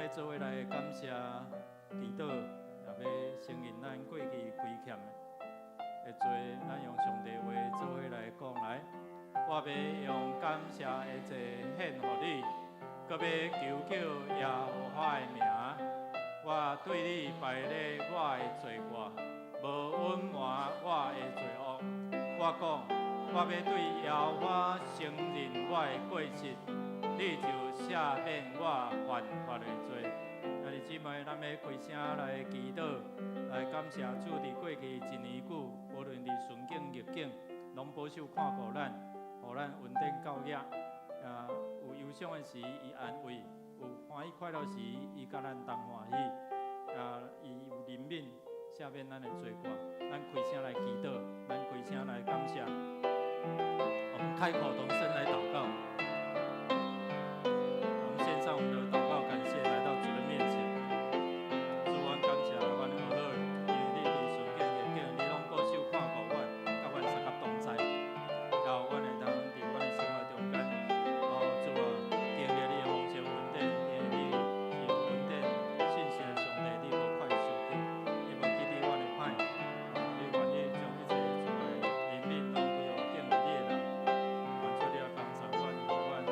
欲做伙來感謝祈禱，也欲承認咱過去虧欠的罪，咱用上帝話做伙來講來。我欲用感謝的祭獻予你，閣欲求叫耶和華的名。我對你敗咧我的罪過，無隱瞞我的罪惡。我講，我欲對耶和華承認我的過失，你就赦免我犯法的罪。兄弟姊妹，咱欲開聲來祈禱，來感謝主佇過去一年久，無論佇順境逆境，攏保守看顧咱，予咱恩典夠額。啊，有憂傷的時，伊安慰；有歡喜快樂時，伊佮咱同歡喜。啊，伊有憐憫，赦免咱的罪過。咱開聲來祈禱，咱開聲來感謝。我們開口同聲來禱告。我們獻上我們的禱告，感謝來到主的面前。主，阮感謝阮的阿樂，因為你佇順境逆境，你攏保守看顧阮，佮阮相佮同在。然後阮會當佇阮的生活中間，哦，主啊，經歷你的豐盛恩典，因為你是有恩典、信實的上帝，你無快受氣，你無記得阮的歹，啊，你願意將一切主的憐憫攏歸予敬畏你的人。願主你來幫助阮，予阮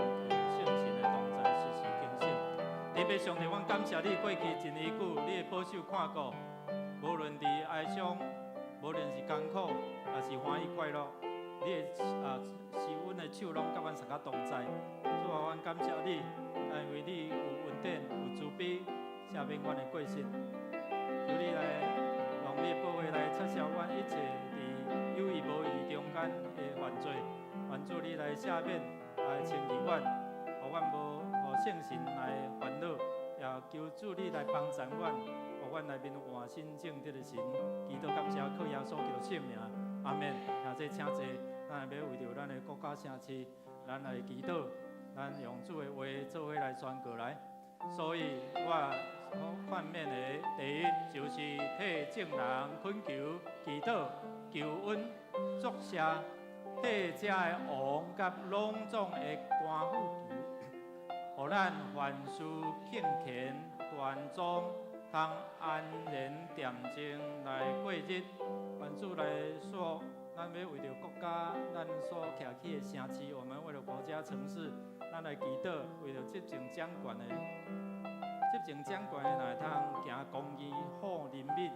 聖神的同在時時更新。特別上帝，阮感謝你過去一年久，你的保守看顧，無論佇哀傷，無論是艱苦，抑是歡喜快樂，你的啊是阮的手攏佮阮相佮同在。主啊，阮感謝你，因為你有恩典、有慈悲，赦免阮的過失。求你來用你的寶血來擦銷阮一切佇有意無意中間的犯罪。願主你來赦免，來清潔阮，予阮無予聖神來煩惱，也求主你來幫助阮，予阮內面換新正直的神。祈禱感謝靠耶穌基督聖名，阿門。兄弟請坐，咱欲為著咱的國家城市，咱來祈禱，咱用主的話做伙來宣告來。所以我所勸勉的第一，就是替眾人懇求、祈禱、求恩、祝謝，替這个王佮攏總的官府求，予咱凡事敬虔端莊，通安然恬靜來過日。願主來說，咱欲為著國家，咱所徛起的城市，我們為了國家城市，咱來祈禱，為著執政掌權的，執政掌權的若會通行公義、好憐憫、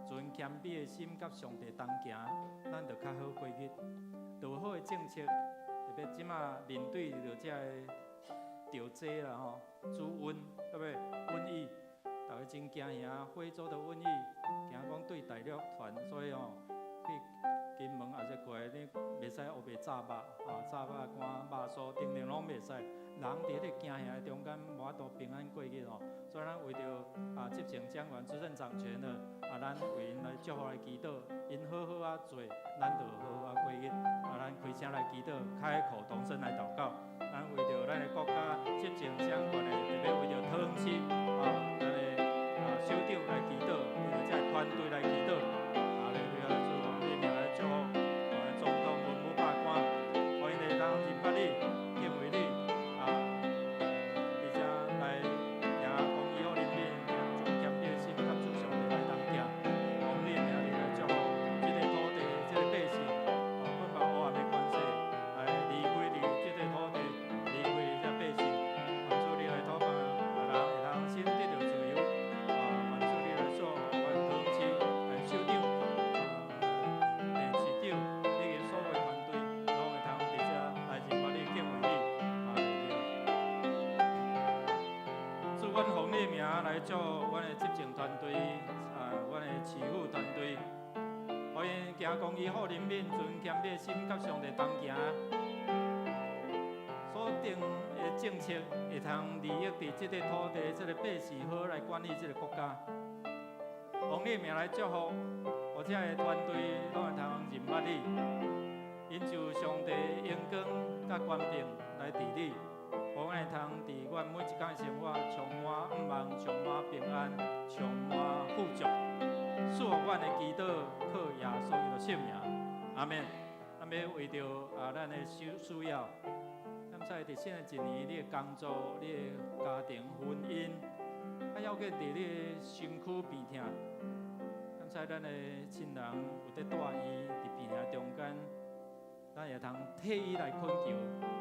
存謙卑的心，佮上帝同行，咱就較好過日。就有好的政策，特別這馬面對著這个著災啦吼，豬瘟對不對？瘟疫，逐家真驚嚇，非洲的瘟疫，驚講對大陸傳，所以吼去金門抑是過來，你袂使烏白炸肉，啊，炸肉乾肉酥等等攏袂使。人佇彼个驚嚇的中間，無法度平安過日吼。所以咱為著啊執政掌權、執政掌權的，啊，咱為𪜶來祝福來祈禱，𪜶好好仔做，咱就好好仔過日。啊，咱開聲來祈禱，開口同聲來禱告。咱為著咱的國家執政掌權的，特別為著桃園市啊，咱的啊首長來祈禱，為著這个團隊來祈禱。啊，來為著主，你名來祝福，我的總統文武百官，予𪜶會當認捌你，敬畏你，啊，而且來行公義好憐憫，存謙卑的心，佮主上帝來同行，奉你的名字來祝福這个土地，這个百姓，啊，捆綁黑暗的權勢，來離開佇這个土地，離開這百姓，願主你來禱告，啊，人會通心得著自由，啊，願主你來祝福阮桃園市的首長，啊，市長以及所有團隊，攏會通佇遮來認捌你、敬畏你，啊，主，阮奉你的名來祝福阮的執政團隊，啊，阮的市府團隊，予𪜶行公義、好憐憫、存謙卑的心，佮上帝同行。所定的政策會通利益佇這个土地、這个百姓好來管理這个國家。奉你的名來祝福，予這个團隊攏會通認捌你，𪜶就上帝榮光佮權柄來治理，予阮會通佇阮每一工的生活充滿向望、充滿平安、充滿富足。賜福阮的祈禱，靠耶穌基督聖名，阿門。咱欲為著啊，咱的需要，敢知佇新的一年，你的工作、你的家庭、婚姻，較要緊佇你的身軀病痛，敢知咱的親人有佇住院佇病痛中間，咱會通替伊來懇求，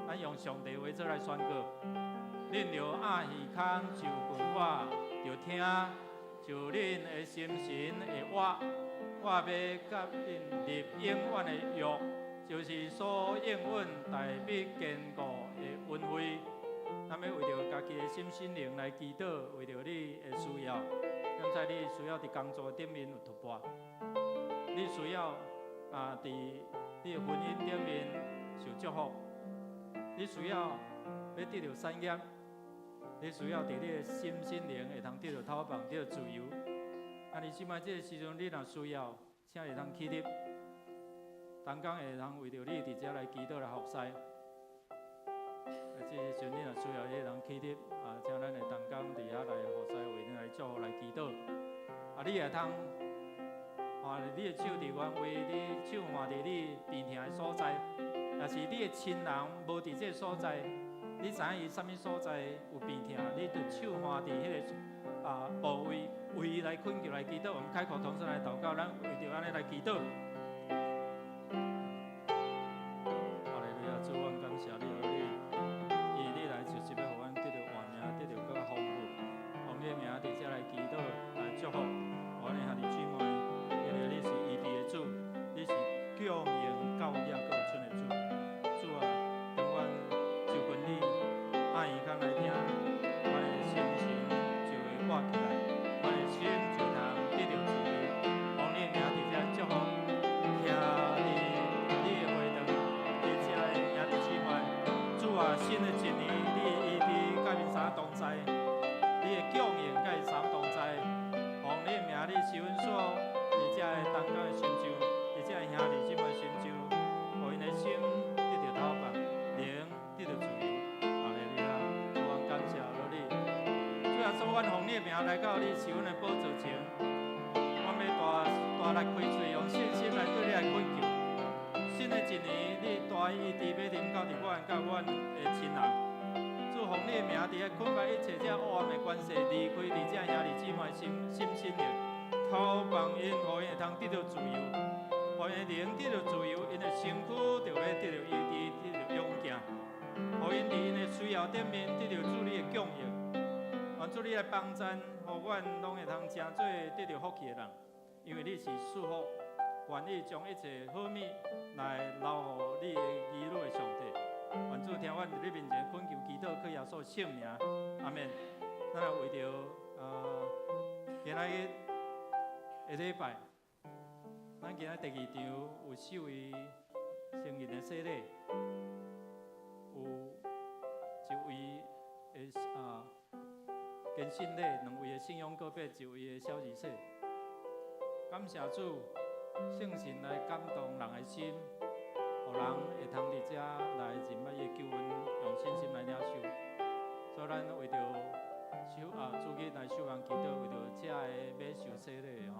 咱用上帝話做來宣告。恁著掩耳孔就近我，著聽，就恁的心神會活，我欲佮恁立永遠的約，就是所應允大衛堅固的恩惠。咱欲為著家己的心身靈來祈禱，為著你的需要，敢知你需要佇工作頂面有突破，你需要啊佇你的婚姻頂面受祝福，你需要欲得著產業，你需要佇你的心身靈會通得著透放，得著自由。啊，你這擺這个時陣，你若需要，請會通起立，同工會通為著你佇遮來祈禱來服侍。啊，這個時陣你若需要，你會通起立，啊，請咱的同工佇遐來服侍，為你來祝福來祈禱。啊，你會通換你的手佇原位，你手換佇你病痛的所在，若是你的親人無佇這个所在，你知影伊啥物所在有病痛，你就手換佇彼个部位，為伊來懇求來祈禱。我們開口同聲來禱告，咱為著按呢來祈禱。哈利路亞，主，阮感謝你，予你，因為你來就是欲予阮得著活命，得著閣較豐富。奉你的名佇遮來祈禱，來祝福阮的兄弟姊妹，因為你是醫治的主，你是供應到也閣有剩的主。主啊，當阮就近你，掩耳孔來聽，阮的心神就會活起來，阮的心就通得著自由。奉你的名佇遮祝福，徛佇你的會堂，佇遮的兄弟姊妹。主啊，新的一年，你的醫治佮𪜶三同在，你的供應佮𪜶三同在。奉你的名，你是阮所佇遮的同工的心上，佇遮的兄弟姊妹心上，予𪜶的心得著透放，靈得著自由。哈利路亞，主，阮感謝你。主耶穌，阮奉你的名來到你施恩的寶座前，阮欲大大力開喙，用信心來對你來懇求。新的一年，你大醫治欲臨到佇阮佮阮的親人。主，奉你的名，佇遐捆綁一切這黑暗的權勢，離開佇這兄弟姊妹心心身靈，透放𪜶，予𪜶會通得著自由，予𪜶的靈得著自由，𪜶的身軀就欲得著醫治，得著勇健，予𪜶佇𪜶的需要頂面得著主你的供應。願主你來幫贊，予阮攏會通成做得著福氣的人，因為你是賜福，願意將一切好物來留予你的兒女的上帝。願主聽阮佇你面前懇求祈禱，靠耶穌聖名，阿們。咱來為著今仔日的禮拜，咱今仔第二場有四位成人的洗禮，有一位的堅信禮，兩位的信仰告白，一位的小兒洗。感謝主，聖神來感動人的心，予人會通佇遮來認捌伊的救恩，用信心來領受。所以咱為著守主日來守望祈禱，為著遮个欲受洗禮的吼，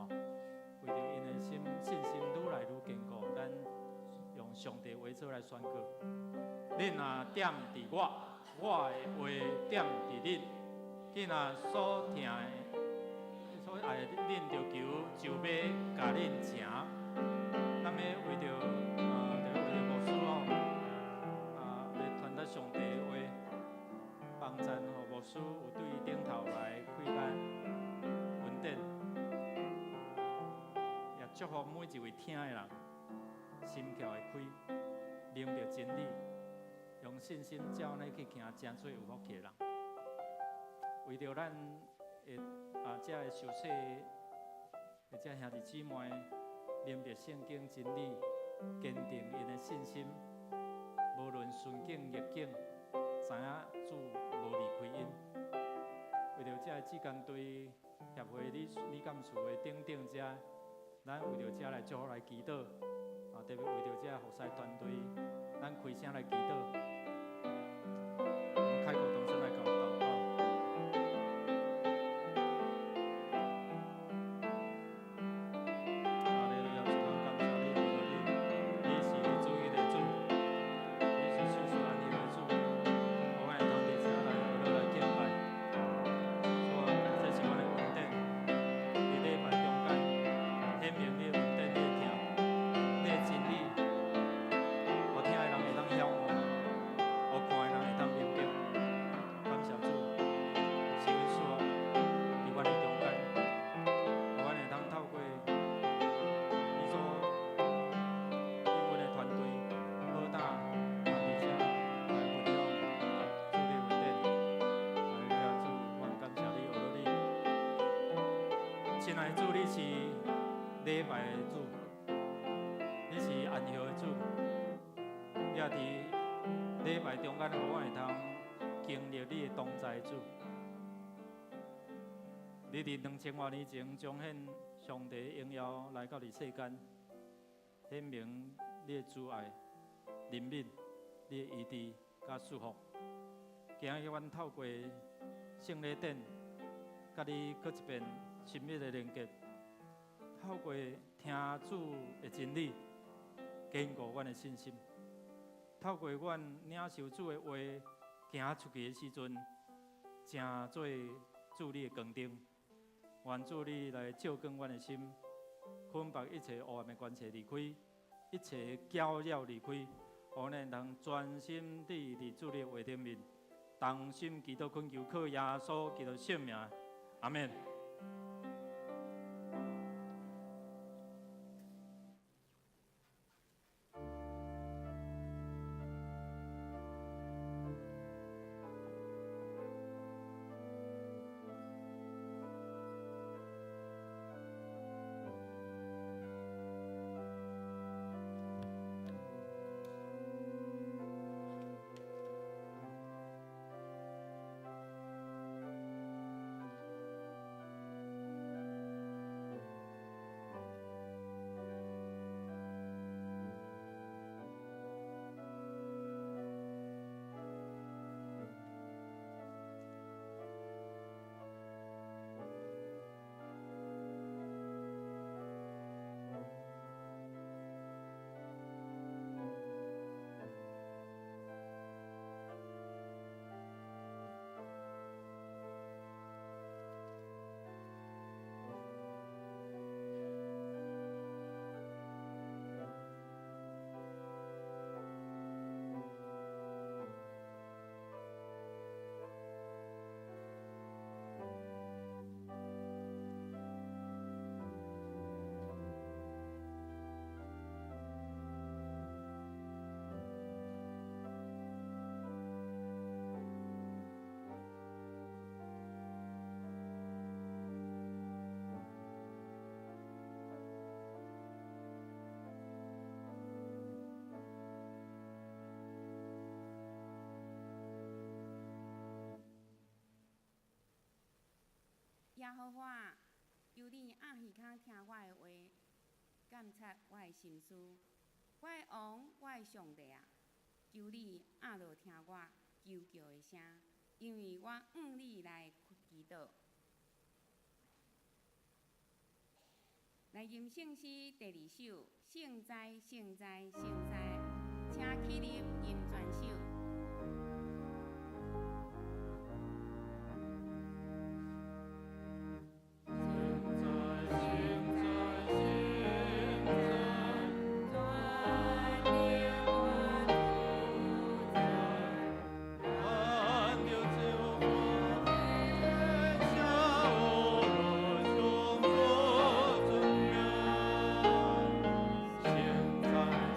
為著𪜶的心信心愈來愈堅固，咱用上帝話做來宣告。恁若踮佇我，我的話踮佇恁，囝若所疼的、所愛的，恁著求，就欲共恁成。咱欲為著著為著牧師吼，欲傳達上帝的話，幫贊予牧師有對頂頭來開咱恩典，也祝福每一位聽的人，心竅會開，明白真理，用信心照按呢去行，成做有福氣的人。為著咱的遮个受洗的遮兄弟姊妹，明白聖經真理，堅定𪜶的信心，無論順境逆境，知影主無離開𪜶。為著遮个志工隊協會理理監事會等等遮，咱為著遮來祝福來祈禱，特別為著遮服侍團隊，咱開聲來祈禱。我們開口同聲來禱告。哈利路亞，主，阮感謝你，為著你，你是主日的主，你是受賜安息的主，予阮會通佇遮來學來敬拜。主啊，這是阮親愛的主，你是禮拜的主，你是安息的主，你也佇禮拜中間，予阮會通經歷你的同在主。你佇2000外年前彰顯上帝榮耀來到佇世間，顯明你的慈愛、憐憫、你的醫治佮祝福。今日阮透過聖禮典，佮你閣一遍親密的連結，透過聽主的真理，堅固阮的信心。透過阮領受主的話，行出去的時陣，成做主你的光燈。願主你來照光阮的心，捆綁一切黑暗的權勢離開，一切攪擾離開，予咱通專心佇佇主你的話頂面，同心祈禱懇求，靠耶穌基督聖名，阿們。耶和華，求你掩耳孔聽我的話，監察我的心思。我的王，我的上帝啊，求你掩耳聽我求叫的聲，因為我向你來祈禱。來吟聖詩第二首，聖哉，聖哉，聖哉，請起立吟全首。聖哉，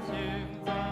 聖哉，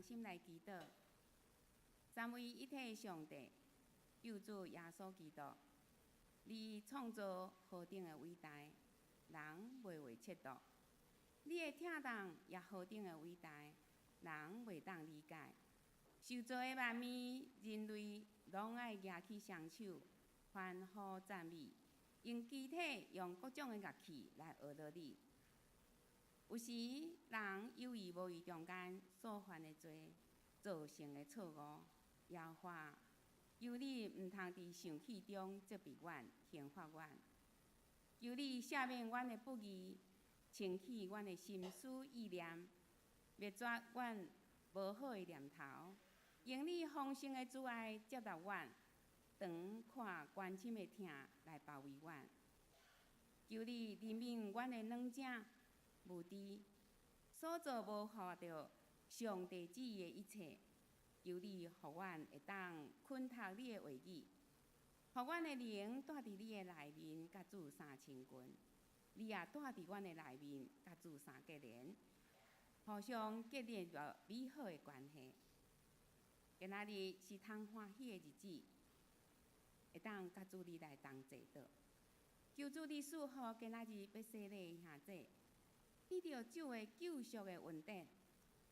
同心來祈禱。三位一體的上帝，救主耶穌基督，你創造何等的偉大，人袂會測度；你的疼痛也何等的偉大，人袂當理解。受造的萬物，人類攏愛舉起雙手，歡呼讚美，用肢體用各種的樂器來學樂你。有時人有意無意中間所犯的罪，造成的錯誤，耶和華，求你毋通佇生氣中責備阮、刑罰阮。求你赦免阮的不義，清去阮的心思意念，滅絕阮無好的念頭。用你豐盛的慈愛接納阮，長闊關深的疼來包圍阮。求你憐憫阮的軟弱、無知，所做無合著上帝旨意的一切。求你予阮會當懇讀你的話語，予阮的靈蹛佇你的內面，佮主相親近。你也蹛佇阮的內面，佮主相結連，互相建立著美好的關係。今仔日是通歡喜的日子，會當佮主你來同齊禱。求主你賜予今仔日欲洗禮的兄弟，得著主的救贖的恩典，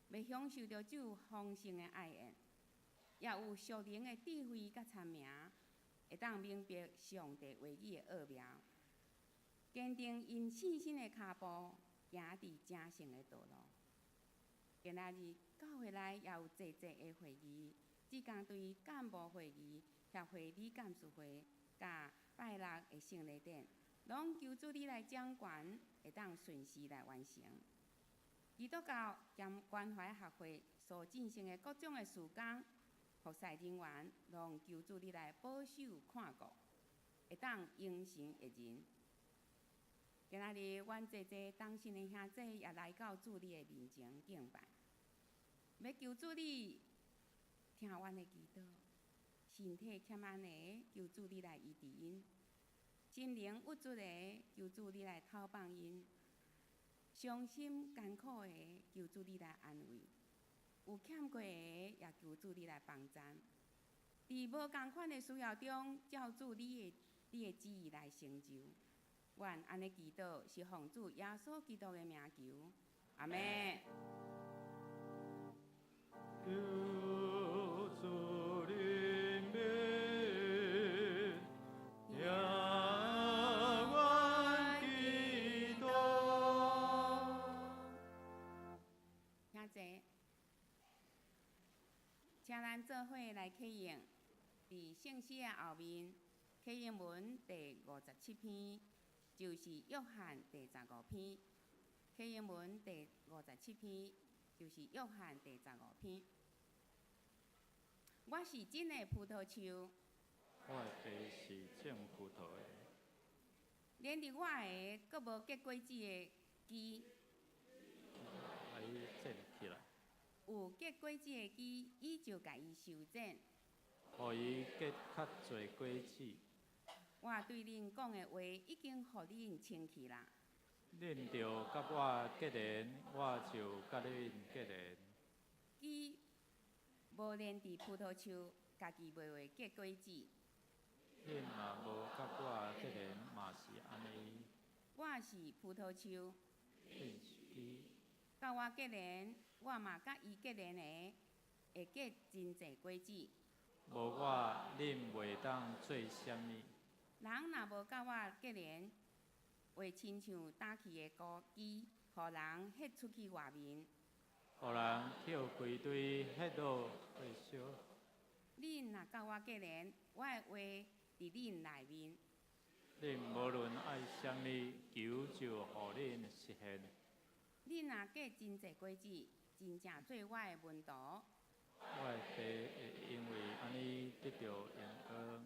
欲享受著主豐盛的愛宴，也有屬靈的智慧佮聰明，會當明白上帝話語的奧妙，堅定𪜶信心的跤步，行佇成聖的道路。今仔日教會內也有濟濟的會議，志工隊幹部會議、協會理監事會、佮拜六的聖禮典，攏求主你來掌權，會當順時來完成。基督教兼關懷學會所進行的各種的事工，服侍人員，攏求主你來保守看顧，會當榮神益人。今仔日，阮濟濟同信的兄弟也來到主你的面前敬拜，欲求主你聽阮的祈禱，身體欠安的，求主你來醫治𪜶；心靈鬱卒的，求主你來透放𪜶；傷心艱苦的，求主你來安慰；有欠過的，也求主你來幫贊。佇無仝款的需要中，照主你的旨意來成就。阮按呢祈禱，是奉主耶穌基督的名求，阿們。求主憐憫，聽阮祈禱。兄弟，請咱做伙來啟應，佇聖詩的後面，啟應文第五十七篇。就是約翰第十五篇，啟應文第五十七篇，就是約翰第十五篇。我是真的葡萄樹，我的爸是種葡萄的。連佇我的，閣無結果子的枝，共伊剪起來。有結果子的枝，伊就共伊修剪，予伊結較濟果子。我對恁講的話已經予恁清氣啦。恁著佮我結連，我就佮恁結連。枝無連佇葡萄樹，家己袂會結果子。恁若無佮我結連，嘛是按呢。我是葡萄樹，恁是枝。佮我結連，我嘛佮伊結連的，會結真濟果子。無我，恁袂當做啥物。人若無佮我結連，會親像焦去的枯枝，予人彼出去外面。予人抾規堆彼落火燒。恁若佮我結連，我的話佇恁內面。恁無論愛啥物，求就予恁實現。恁若結真濟果子，真正做我的門徒。我的爸會因為按呢得著榮光。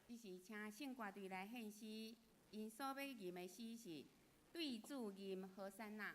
這時請聖歌隊來獻詩，𪜶所欲吟的詩是《對主吟和散那》。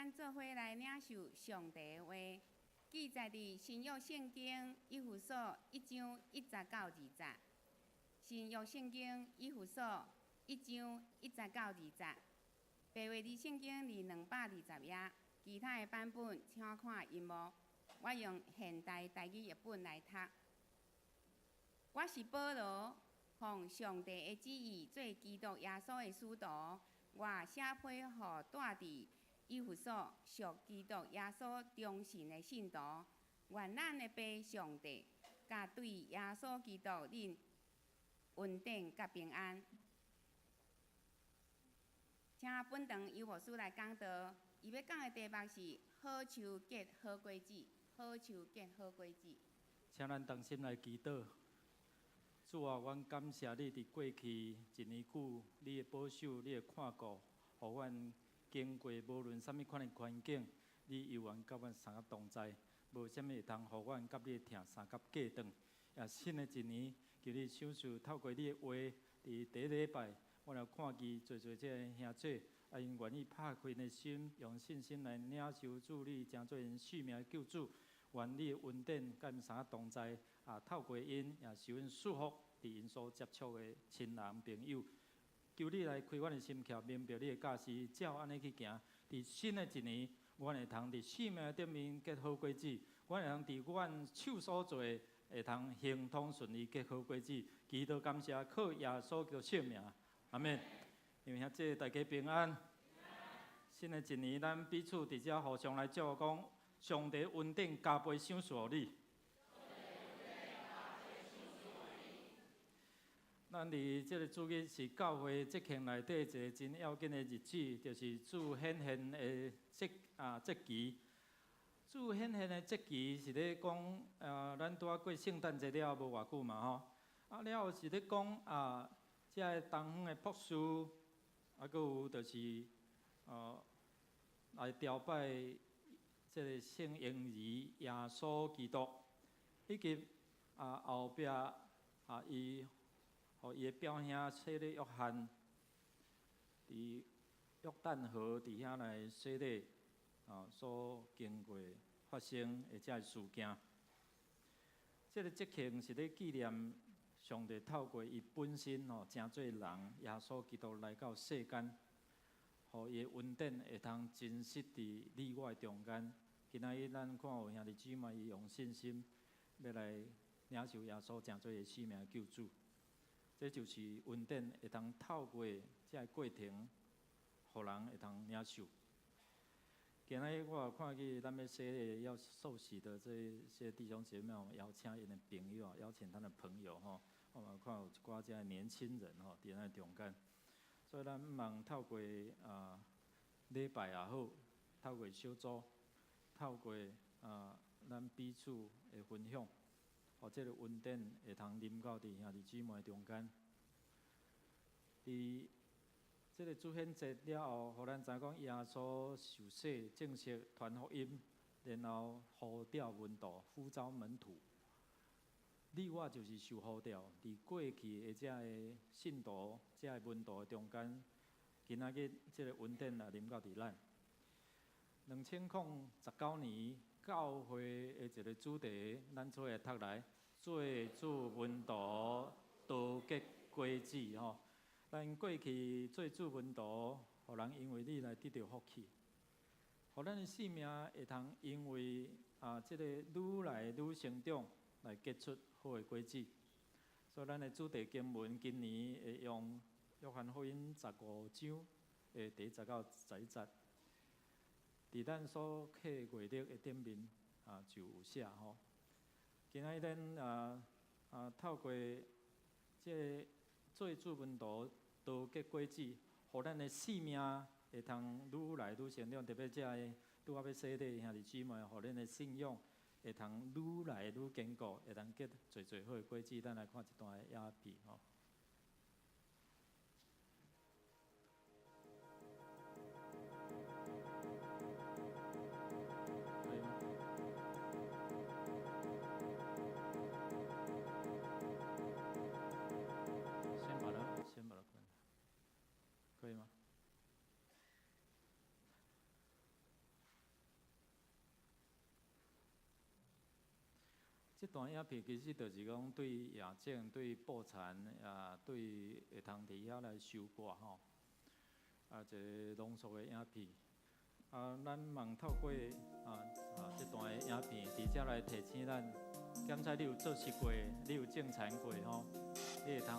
咱做伙來領受上帝的話，記載佇新約聖經以弗所一章一節到二節。新約聖經以弗所一章一節到二節，白話字聖經佇220頁，其他的版本請看螢幕。我用現代台語譯本來讀。我是保羅，奉上帝的旨意做基督耶穌的使徒，我寫批予住佇以弗所屬基督耶穌忠信的信徒，願咱的父上帝，佮對耶穌基督恁恩典佮平安。請本堂尤牧師來講道，伊欲講的題目是好樹結好果子，好樹結好果子。請咱同心來祈禱。主啊，阮感謝你佇過去一年久，你的保守，你的看顧，予阮經過無論啥物款的環境，你猶原佮阮相佮同在，無啥物會通予阮佮你的疼相佮隔斷。也新的一年，求你賞賜透過你的話，佇第一禮拜，阮也看見濟濟這个兄姊，啊，𪜶願意拍開𪜶的心，用信心來領受主你，成做𪜶性命的救主。願你的恩典佮𪜶相佮同在，啊，透過𪜶也受𪜶祝福，佇𪜶所接觸的親人朋友。求你來開阮的心竅，明白你的教示，照按呢去行。佇新的一年，阮會通佇生命頂面結好果子，阮會通佇阮手所做的，會通亨通順利結好果子。祈禱感謝，靠耶穌基督聖名，阿們。因為遐濟大家平安。新的一年，咱彼此佇遮互相來祝福，講上帝恩典加倍賞賜予你。咱佇這个主日是教會節慶內底一个真要緊的日子，就是主顯現的節啊節期。主顯現的節期是咧講啊，咱拄仔過聖誕節了無偌久嘛吼，啊了後是咧講啊，這个東方的博士，啊，閣有就是來朝拜這个聖嬰兒耶穌基督，以及啊後壁啊伊。予伊的表兄洗禮約翰，佇約旦河佇遐來洗禮，啊，所經過發生的這个事件。這个節慶是咧紀念上帝透過伊本身吼，成做人耶穌基督來到世間，予伊的恩典會通真實佇你我的中間。今仔日咱看有兄弟姊妹，伊用信心欲來領受耶穌成做伊生命的救主。這就是恩典會通透過這个過程，予人會通領受。今仔日我也看見咱欲洗禮要受洗的這些弟兄姐妹，邀請𪜶的朋友，邀請他的朋友吼。我嘛看有一寡這个年輕人吼，佇咱中間。所以咱毋茫透過啊禮拜也好，透過小組，透過啊咱彼此的分享。予這个恩典會通臨到佇兄弟姊妹中間。佇這个主顯節了後，予咱知影講耶穌受洗，正式傳福音，然後呼召門徒，呼召門徒。你我就是受呼召，佇過去的這个信徒、這个門徒的中間，今仔日這个恩典也臨到佇咱。2019年教會的一个主題，咱做伙來讀來。做主門徒，多結果子吼。咱過去做主門徒，予人因為你來得著福氣，予咱的生命會通因為啊，這个愈來愈成長，來結出好的果子。所以咱的主題經文今年會用約翰福音十五章的第一節到11節，佇咱所刻月曆的頂面啊就有寫吼。今仔日咱啊啊透過這个做主門徒多結果子，予咱的生命會通愈來愈成長。特別這个拄仔欲洗禮的兄弟姊妹，予恁的信仰會通愈來愈堅固，會通結濟濟好的果子。咱來看一段的影片吼。先把它，先把它關，可以嗎？這段影片其實就是講對野種、對布田啊、對會通佇遐來收割吼，啊，一個濃縮的影片。啊，咱望透過啊這段的影片，佇遮來提醒咱，檢查你有做事過，你有種田過吼，你會通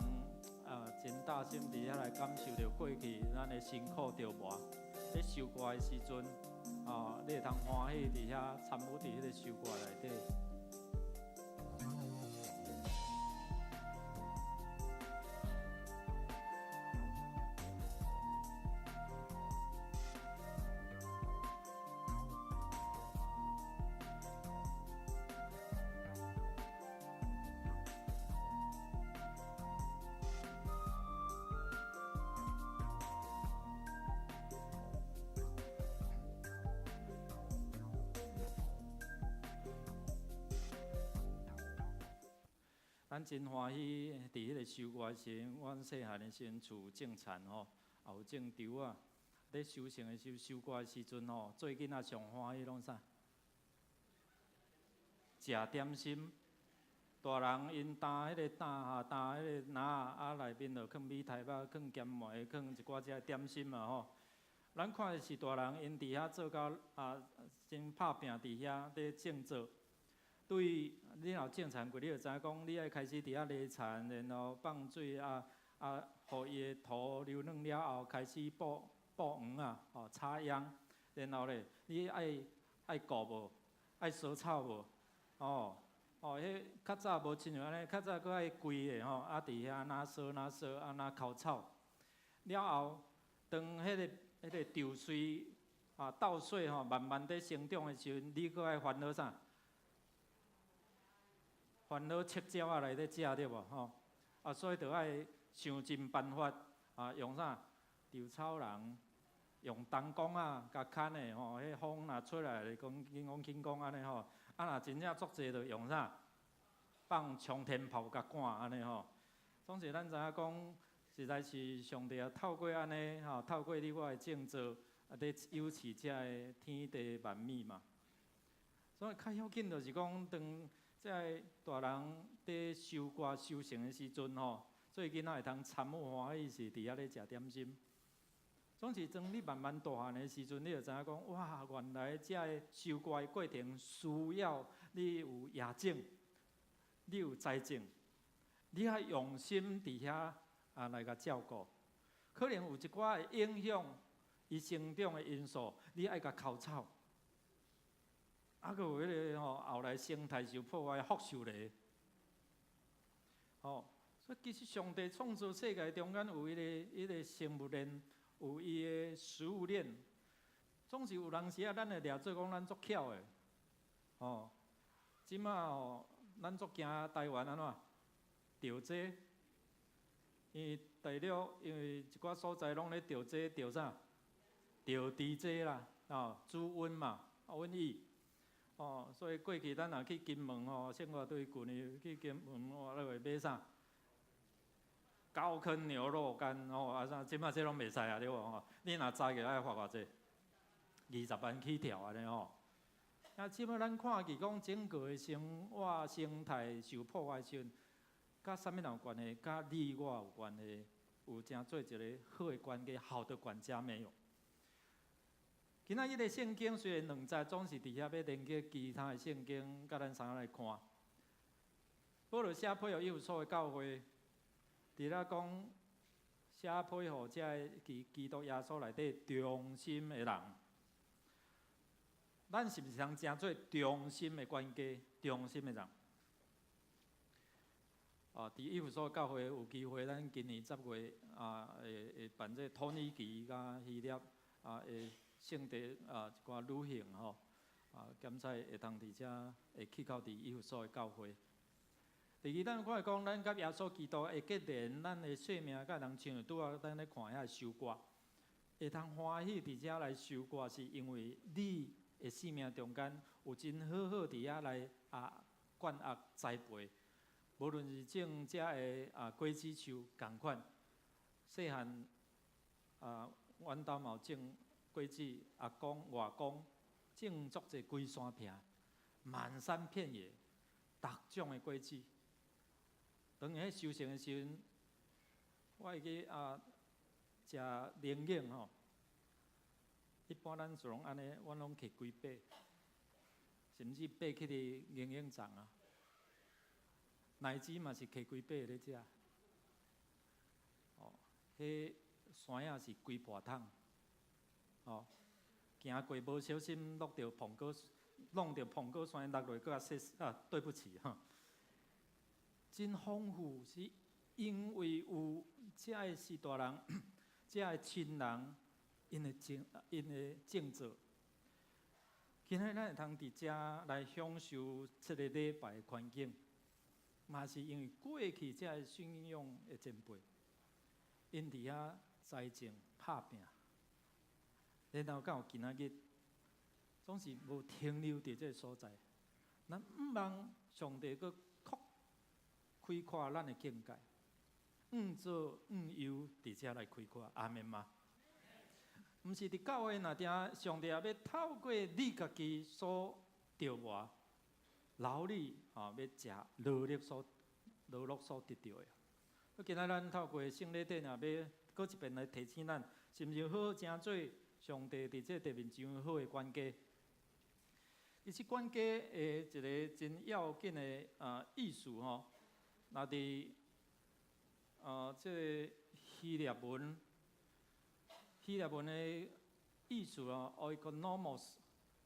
啊真大心佇遐來感受著過去咱的辛苦著磨。咧收割的時陣，啊，你會通歡喜佇遐參與佇彼個收割內底。咱真歡喜，佇彼个收割時陣，阮細漢的時陣，厝有種田吼，也有種稻仔。咧收成的時，收割的時陣吼，做囡仔上歡喜攏啥？食點心。大人𪜶擔彼個擔哈，擔彼個籃仔，啊內面就囥米苔目、囥鹹糜、囥一寡這點心嘛吼。咱看的是大人𪜶佇遐做到啊，真拍拚佇遐咧種作。對，你若有種田過，你就知影講，你愛開始佇遐犁田，然後放水啊啊，予伊的土流軟了後，開始布布黃啊，吼插秧，然後咧，你愛愛顧無，愛除草無，哦哦，彼較早無親像按呢，較早閣愛規个吼，啊佇遐若掃若掃，啊若澆草，了後，當彼个彼个稻穗啊稻穗吼慢慢佇成長的時陣，你閣愛煩惱啥？煩惱赤鳥仔來咧食對無吼？啊，所以著愛想盡辦法啊，用啥？稻草人，用彈弓仔共牽的吼，彼風若吹來就講輕講輕講按呢吼。啊，若真正足濟，就用啥？放沖天炮共趕按呢吼。總是咱知影講，實在是上帝啊，透過按呢吼，透過你我的種作，啊，咧養飼這个天地萬物嘛。所以較要緊就是講，當這个大人佇收割收成的時陣吼，做囡仔會通參與歡喜是佇遐咧食點心。總是當你慢慢大漢的時陣，你就知影講，哇，原來這个收割的過程需要你有野種，你有栽種，你愛用心佇遐啊來共照顧。可能有一寡會影響伊成長的因素，你愛共澆草。啊，閣有彼個吼，後來生態受破壞，福壽螺，吼，所以其實上帝創造世界中間有彼个彼个生物鏈，有伊的食物鏈，總是有當時啊，咱會掠做講咱足巧的，吼，這馬吼，咱足驚台灣按怎著這個，因為大陸因為一寡所在攏咧著這個著啥？著豬這啦，吼，豬瘟嘛，瘟疫。哦，所以過去咱若去金門吼，生活對舊年去金門，我咧會買啥？高坑牛肉乾吼，啊啥？這馬這攏袂使啊，對無吼？你若早起愛罰偌濟？20萬起跳按呢吼。啊，這馬咱看見講整個的生活生態受破壞時陣，佮啥物人有關係？佮你我有關係。有誠做一个好的管家，好的管家沒有？今仔日的聖經雖然兩節總是佇遐欲連結其他的聖經，佮咱相來看。保羅寫批予以弗所的教會，佇咧講寫批予這个基基督耶穌內底忠心的人。咱是毋是通成做忠心的管家、忠心的人？啊，佇以弗所教會有機會，咱今年10月啊，會會辦這個土耳其佮希臘啊，會。聖地啊，一寡旅行吼，啊，檢查會通佇遮會去到佇以弗所的教會。第二，咱看講，咱佮耶穌基督的結連，咱的生命佮人親像拄仔咱咧看遐收割，會通歡喜佇遮來收割，是因為你的生命中間有真好好佇遐來啊灌壓栽培，無論是種遮的啊果子樹仝款，細漢啊，阮兜嘛有種。果子，阿公、外公種足濟規山坪，滿山遍野。逐種的果子。當彼收成的時陣，我會記啊，食龍眼吼，一般咱就攏按呢，阮攏摕幾把，甚至爬去佇龍眼叢啊，奶子嘛是摕幾把咧食。哦，彼山仔是規破桶，哦，行過無小心落著蘋果，弄著蘋果山落落，閣較說啊，對不起哈。真豐富，是因為有遮个序大人、遮个親人，𪜶的種植。今日咱會通佇遮來享受這个禮拜的環境，嘛是因為過去遮个信仰的前輩，𪜶佇遐栽種拍拚，然後到今仔日，總是無停留佇這个所在。咱毋望上帝閣擴開闊咱的境界，往左往右佇遮來開闊，阿們嗎？毋是佇教會若定，上帝也欲透過你家己所著活勞力，吼，欲食勞力所勞碌所得著的。今仔咱透過聖禮典也欲閣一遍來提醒咱，是毋是好好成做上帝佇這地面上好的管家？其實管家的一个真要緊的意思吼，若佇這个希臘文，希臘文的意思哦，oikonomos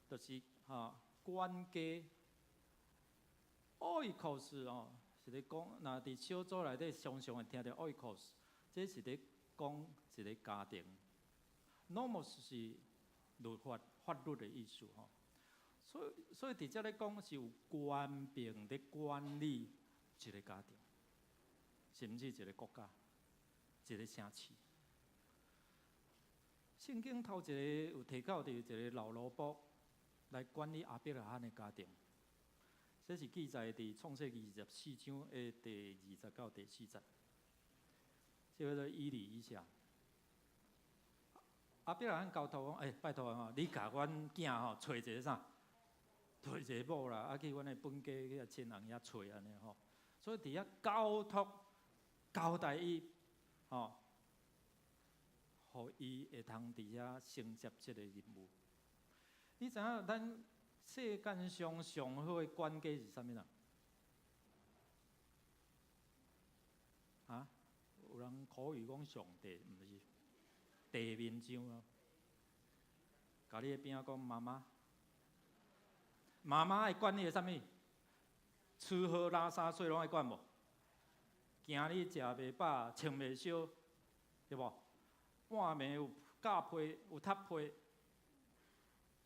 就是吼管家。oikos 哦，是咧講，若佇小組內底常常會聽著 oikos，這是咧講一个家庭。nomos 是律法、法律的意思吼。所以佇遮咧講是有權柄咧管理一个家庭，甚至一个國家、一个城市。聖經頭一个有提到佇一个老蘿蔔來管理亞伯拉罕的家庭，這是記載佇創世記24章的第20到第4節。這叫做以利以謝。亞伯拉罕交託講：欸，拜託吼，你共阮囝吼揣一个啥？揣一個某啦，啊去阮的本家去親人遐揣按呢吼。所以佇遐交託交代伊，吼，予伊會通佇遐承接這个任務。你知影咱世間上上好的管家是啥物人？啊？有人口語講上帝，毋是地面上啊。共你的邊仔講媽媽，媽媽愛管你的啥物？吃喝拉撒睡攏愛管無？驚你食袂飽、穿袂燒，對無？半暝有咬被、有踢被，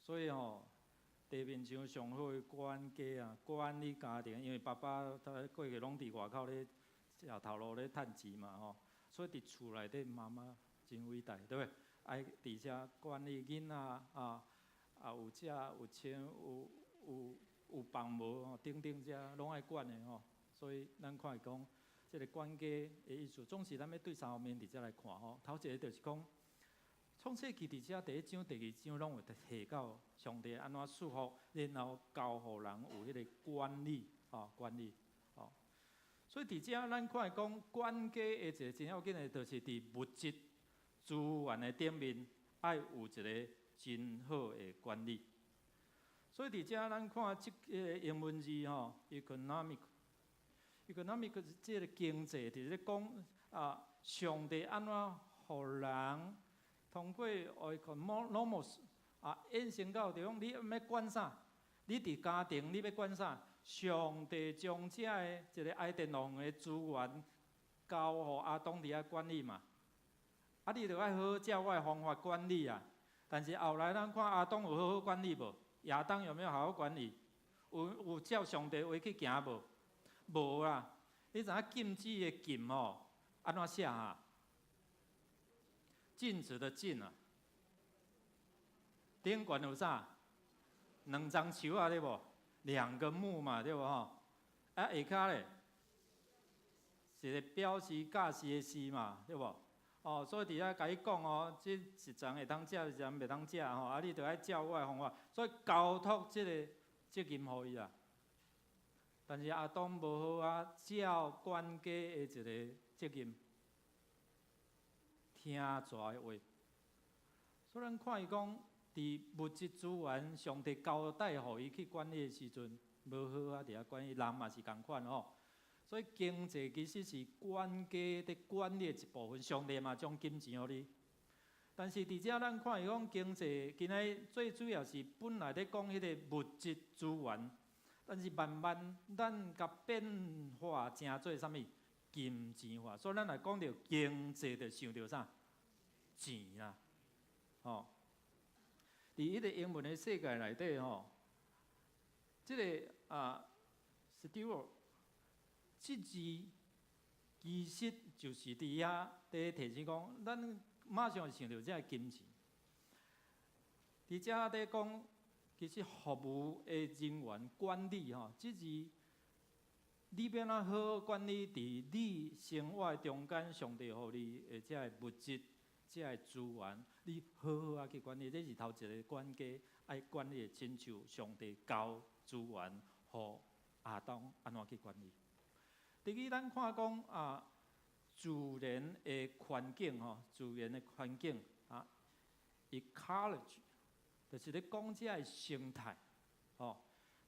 所以吼，地面上上好的管家啊，管理家庭，因為爸爸他過去攏佇外口咧食頭路咧趁錢嘛吼，所以佇厝內底媽媽真偉大，對袂？愛佇遮管理囡仔啊，啊有食有穿有放無吼，等等遮攏愛管的吼，所以咱看會講，這个管家的意思，總是咱欲對三方面佇遮來看吼。頭一个就是講，創世記佇遮第一章、第二章攏有提到上帝按怎賜福，然後交予人有彼个管理，吼管理，吼。所以佇遮咱看會講管家的一个真要緊的，就是佇物質資源的頂面，愛有一个真好的管理。所以佇遮咱看這个英文字吼，economic。economic 這个經濟，就是咧講啊，上帝按怎予人通過 oikonomos 啊，衍生到就講你欲管啥？你佇家庭你欲管啥？上帝將這个一个伊甸園的資源交予亞當佇遐管理嘛。啊，你著愛好好照我的方法管理啊。但是後來咱看亞當有好好管理無？亞當有沒有好好管理？有照上帝話去行無？無啦。你知影禁止的禁吼，按怎寫啊？禁止的禁啊。頂懸有啥？兩樟樹仔對無？兩個木嘛對無吼？啊，下跤咧，一个表示教示的示嘛，對無？哦，所以佇遮共伊講哦，這一層會當食，一層袂當食吼，啊，你著愛照我的方法，所以交託這个責任予伊啦。但是亞當無好好照管家的一個責任，聽蛇的話。所以咱看伊講，佇物質資源，上帝交代予伊去管理的時陣，無好好佇遐管理，人嘛是仝款吼。所以經濟其實是管家佇管理的一部分，上帝嘛將金錢予你。但是佇遮咱看伊講經濟，今仔最主要是本來咧講彼個物質資源，但是慢慢咱共變化成做啥物金錢化。所以咱來講著經濟，就想著啥？錢啦，吼。佇彼個英文的世界內底吼，這個啊，steward 這字其實就是佇遐佇提醒講，咱馬上會想著這个金錢。佇遮佇講，其實服務的人員管理吼，這字你欲按怎好好管理佇你生活中間，上帝予你的這个物質、這个資源，你好好仔去管理，這是頭一个管家愛管理的親像上帝交資源予亞當按怎去管理。第二，咱看講啊，自然的環境吼，自然的環境啊，ecology，就是咧講這个生態，吼。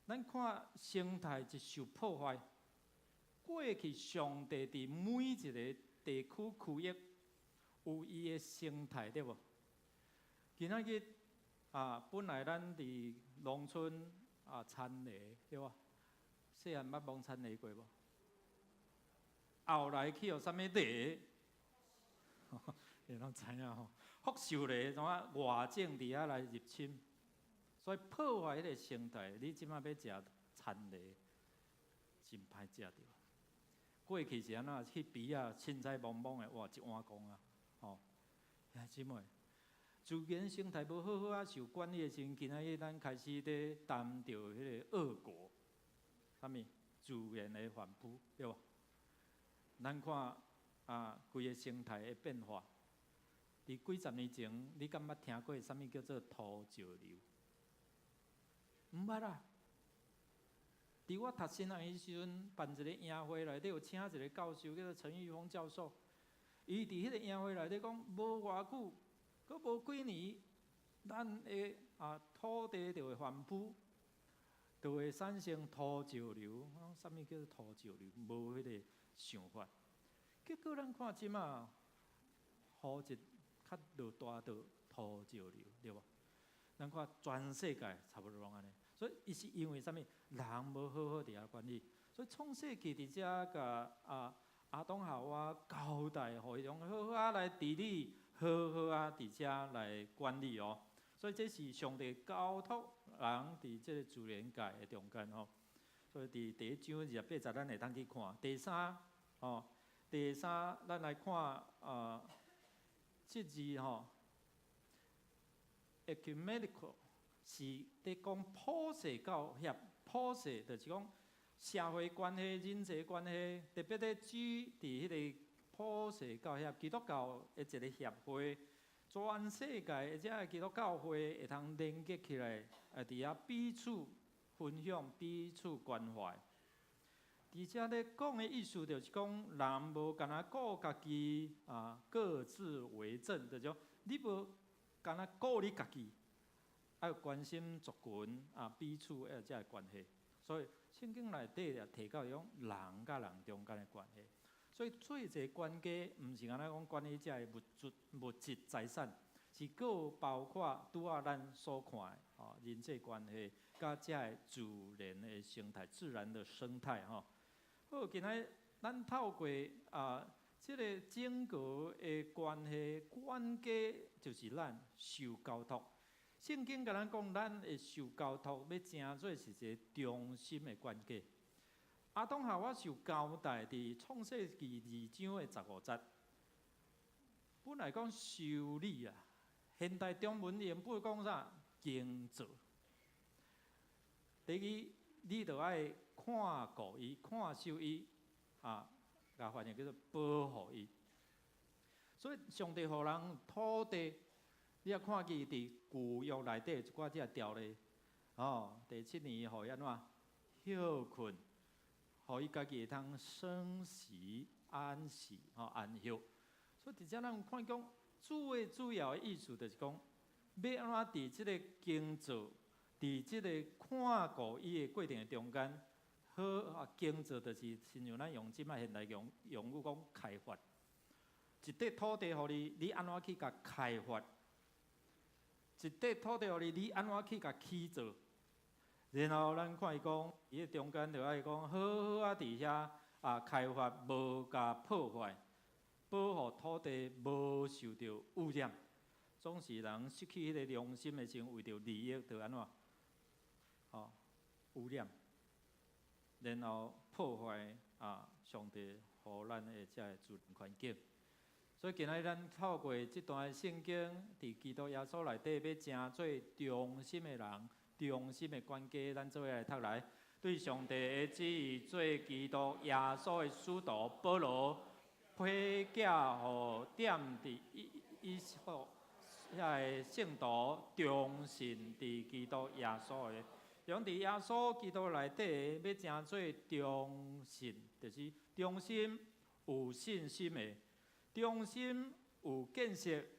咱看生態一受破壞，過去上帝佇每一个地區區域有伊的生態，對無？今仔日啊，本來咱佇農村啊，田螺對無？細漢捌摸田螺過無？後來去予啥物螺？你攏知影吼？福壽螺怎啊外種佇遐來入侵，所以破壞彼個生態。你這馬欲食田螺，真歹食著。過去是按怎？彼邊仔凊彩摸摸的，哇，一碗公啊，吼！兄弟姊妹，自然生態無好好仔受管理的時陣，今仔日咱開始咧擔著彼个惡果，啥物？自然的反撲，對無？咱看啊，規个生態的變化。佇幾十年前，你敢捌聽過啥物叫做土石流？毋捌啊！佇我讀神學院時陣，辦一個營會內底有請一個教授，叫做陳玉峰教授。伊佇彼個營會內底講，無偌久，閣無幾年，咱的啊土地就會反撲，就會產生土石流。啥物叫做土石流？無彼個想法。結果咱看這馬雨一較落大就土石流，對無？咱看全世界差不多攏按呢。所以伊是因為啥物？人無好好佇遐管理，所以創世記佇遮共啊亞當夏娃交代，予伊講好好仔來治理，好好仔佇遮來管理哦。所以這是上帝交託人佇這个自然界的中間吼。所以佇第一章28節，咱會當去看。第三吼，第三咱來看啊，這字吼，ecumenical 是佇講普世教協，普世就是講社會關係、人際關係，特別咧指佇彼个普世教協基督教的一個協會，全世界的這个基督教會會通連結起來，佇遐彼此分享、彼此關懷。佇遮咧講的意思就是講，人無干焦顧家己啊，各自為政，就是講你無干焦顧你家己，愛關心族群啊，彼此的這个關係。所以聖經內底也提到講人佮人中間的關係。所以做一个管家，毋是干焦講管理這个物質財產，是閣有包括拄仔咱所看的吼人際關係，佮這个自然的生態、自然的生態吼。好，今仔咱透過啊，這个整個的關係，管家就是咱受交託。聖經共咱講，咱會受交託，欲成做是一個忠心的管家。亞當夏娃受交代，佇創世記二章的15節。本來講修理啊，現代中文原本講啥？耕作。第二，你著愛看顧伊，看守伊，啊，共翻譯叫做保護伊。所以上帝予人土地，你也看見佇舊約內底一寡這个條例，哦，第七年予伊按怎？歇睏，予伊家己會通生息安息吼安歇。所以佇遮咱有看講，主的主要的意思就是講，欲按怎佇這个耕作，佇這个看顧伊的過程的中間，好啊耕作就是親像咱用這擺現代用用語講開發，一塊土地予你，你按怎去共開發？一塊土地予你，你按怎去共起造？然後咱看伊講，伊的中間就愛講好好啊，佇遐啊開發，無共破壞，保護土地無受著污染。總是人失去彼個良心的時陣，為著利益，就按怎？吼，污染，然後破壞啊，上帝予咱的這个自然環境。所以今仔日咱透過這段聖經，佇基督耶穌內底欲成做忠心的人，忠心的管家，咱做伙來讀來。對上帝的旨意做基督耶穌的使徒保羅，批寄予踮佇以以弗所遐个聖徒忠信佇基督耶穌的，用佇耶穌基督內底欲成做忠信，就是忠心有信心的，忠心有見識。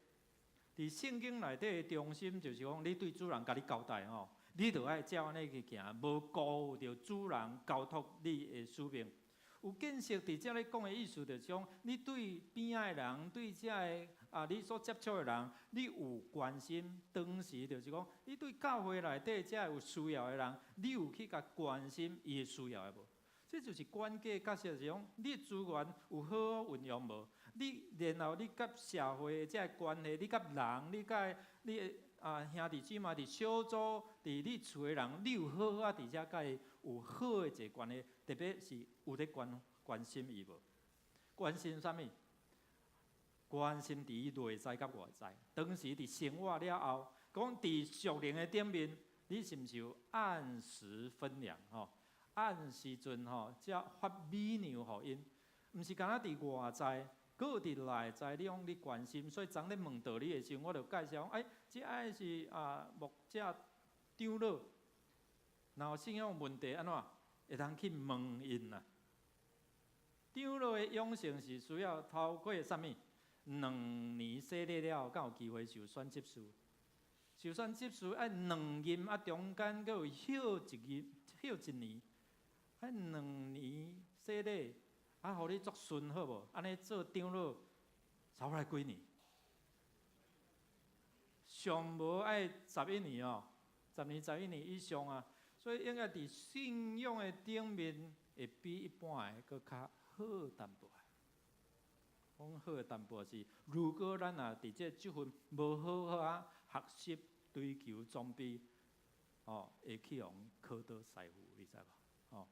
佇聖經內底的忠心，就是講你對主人共你交代吼，你著愛照按呢去行，無辜負著主人交託你的使命。有見識佇遮咧講的意思，就是講你對邊仔的人，對遮个啊你所接觸的人，你有關心。當時就是講，你對教會內底遮个有需要的人，你有去共關心伊的需要的無？這就是管家角色，就是講你資源有好好運用無？你然後你佮社會的遮个關係，你佮人，你佮你的啊兄弟姊妹佇小組，佇你厝的人，你有好好啊佇遮佮伊有好的一個關係，特別是有咧關關心伊無？關心啥物？關心佇伊內在佮外在。當時佇生活了後，講佇屬靈的頂面，你是毋是有按時分糧吼？按時陣吼，才發米糧予𪜶，毋是干焦佇外在，閣有佇內在，你講你關心，所以昨咧問道理的時陣，我就介紹講，欸，這愛是啊牧者長老，若有信仰問題按怎，會當去問𪜶啦。長老的養成是需要透過啥物？2年洗禮了後，才有機會受選執事。受選執事愛兩任啊，中間閣有歇一任，歇一年。愛兩年洗禮，啊，予你足順好無？按呢做長老，差不多幾年？上無愛十一年哦，10年、十一年以上啊。所以應該佇信仰的頂面，會比一般的閣較好淡薄。講好的淡薄是，如果咱若佇這個職分無好好啊學習、追求裝備，哦，會去予考倒師傅，你知無？哦，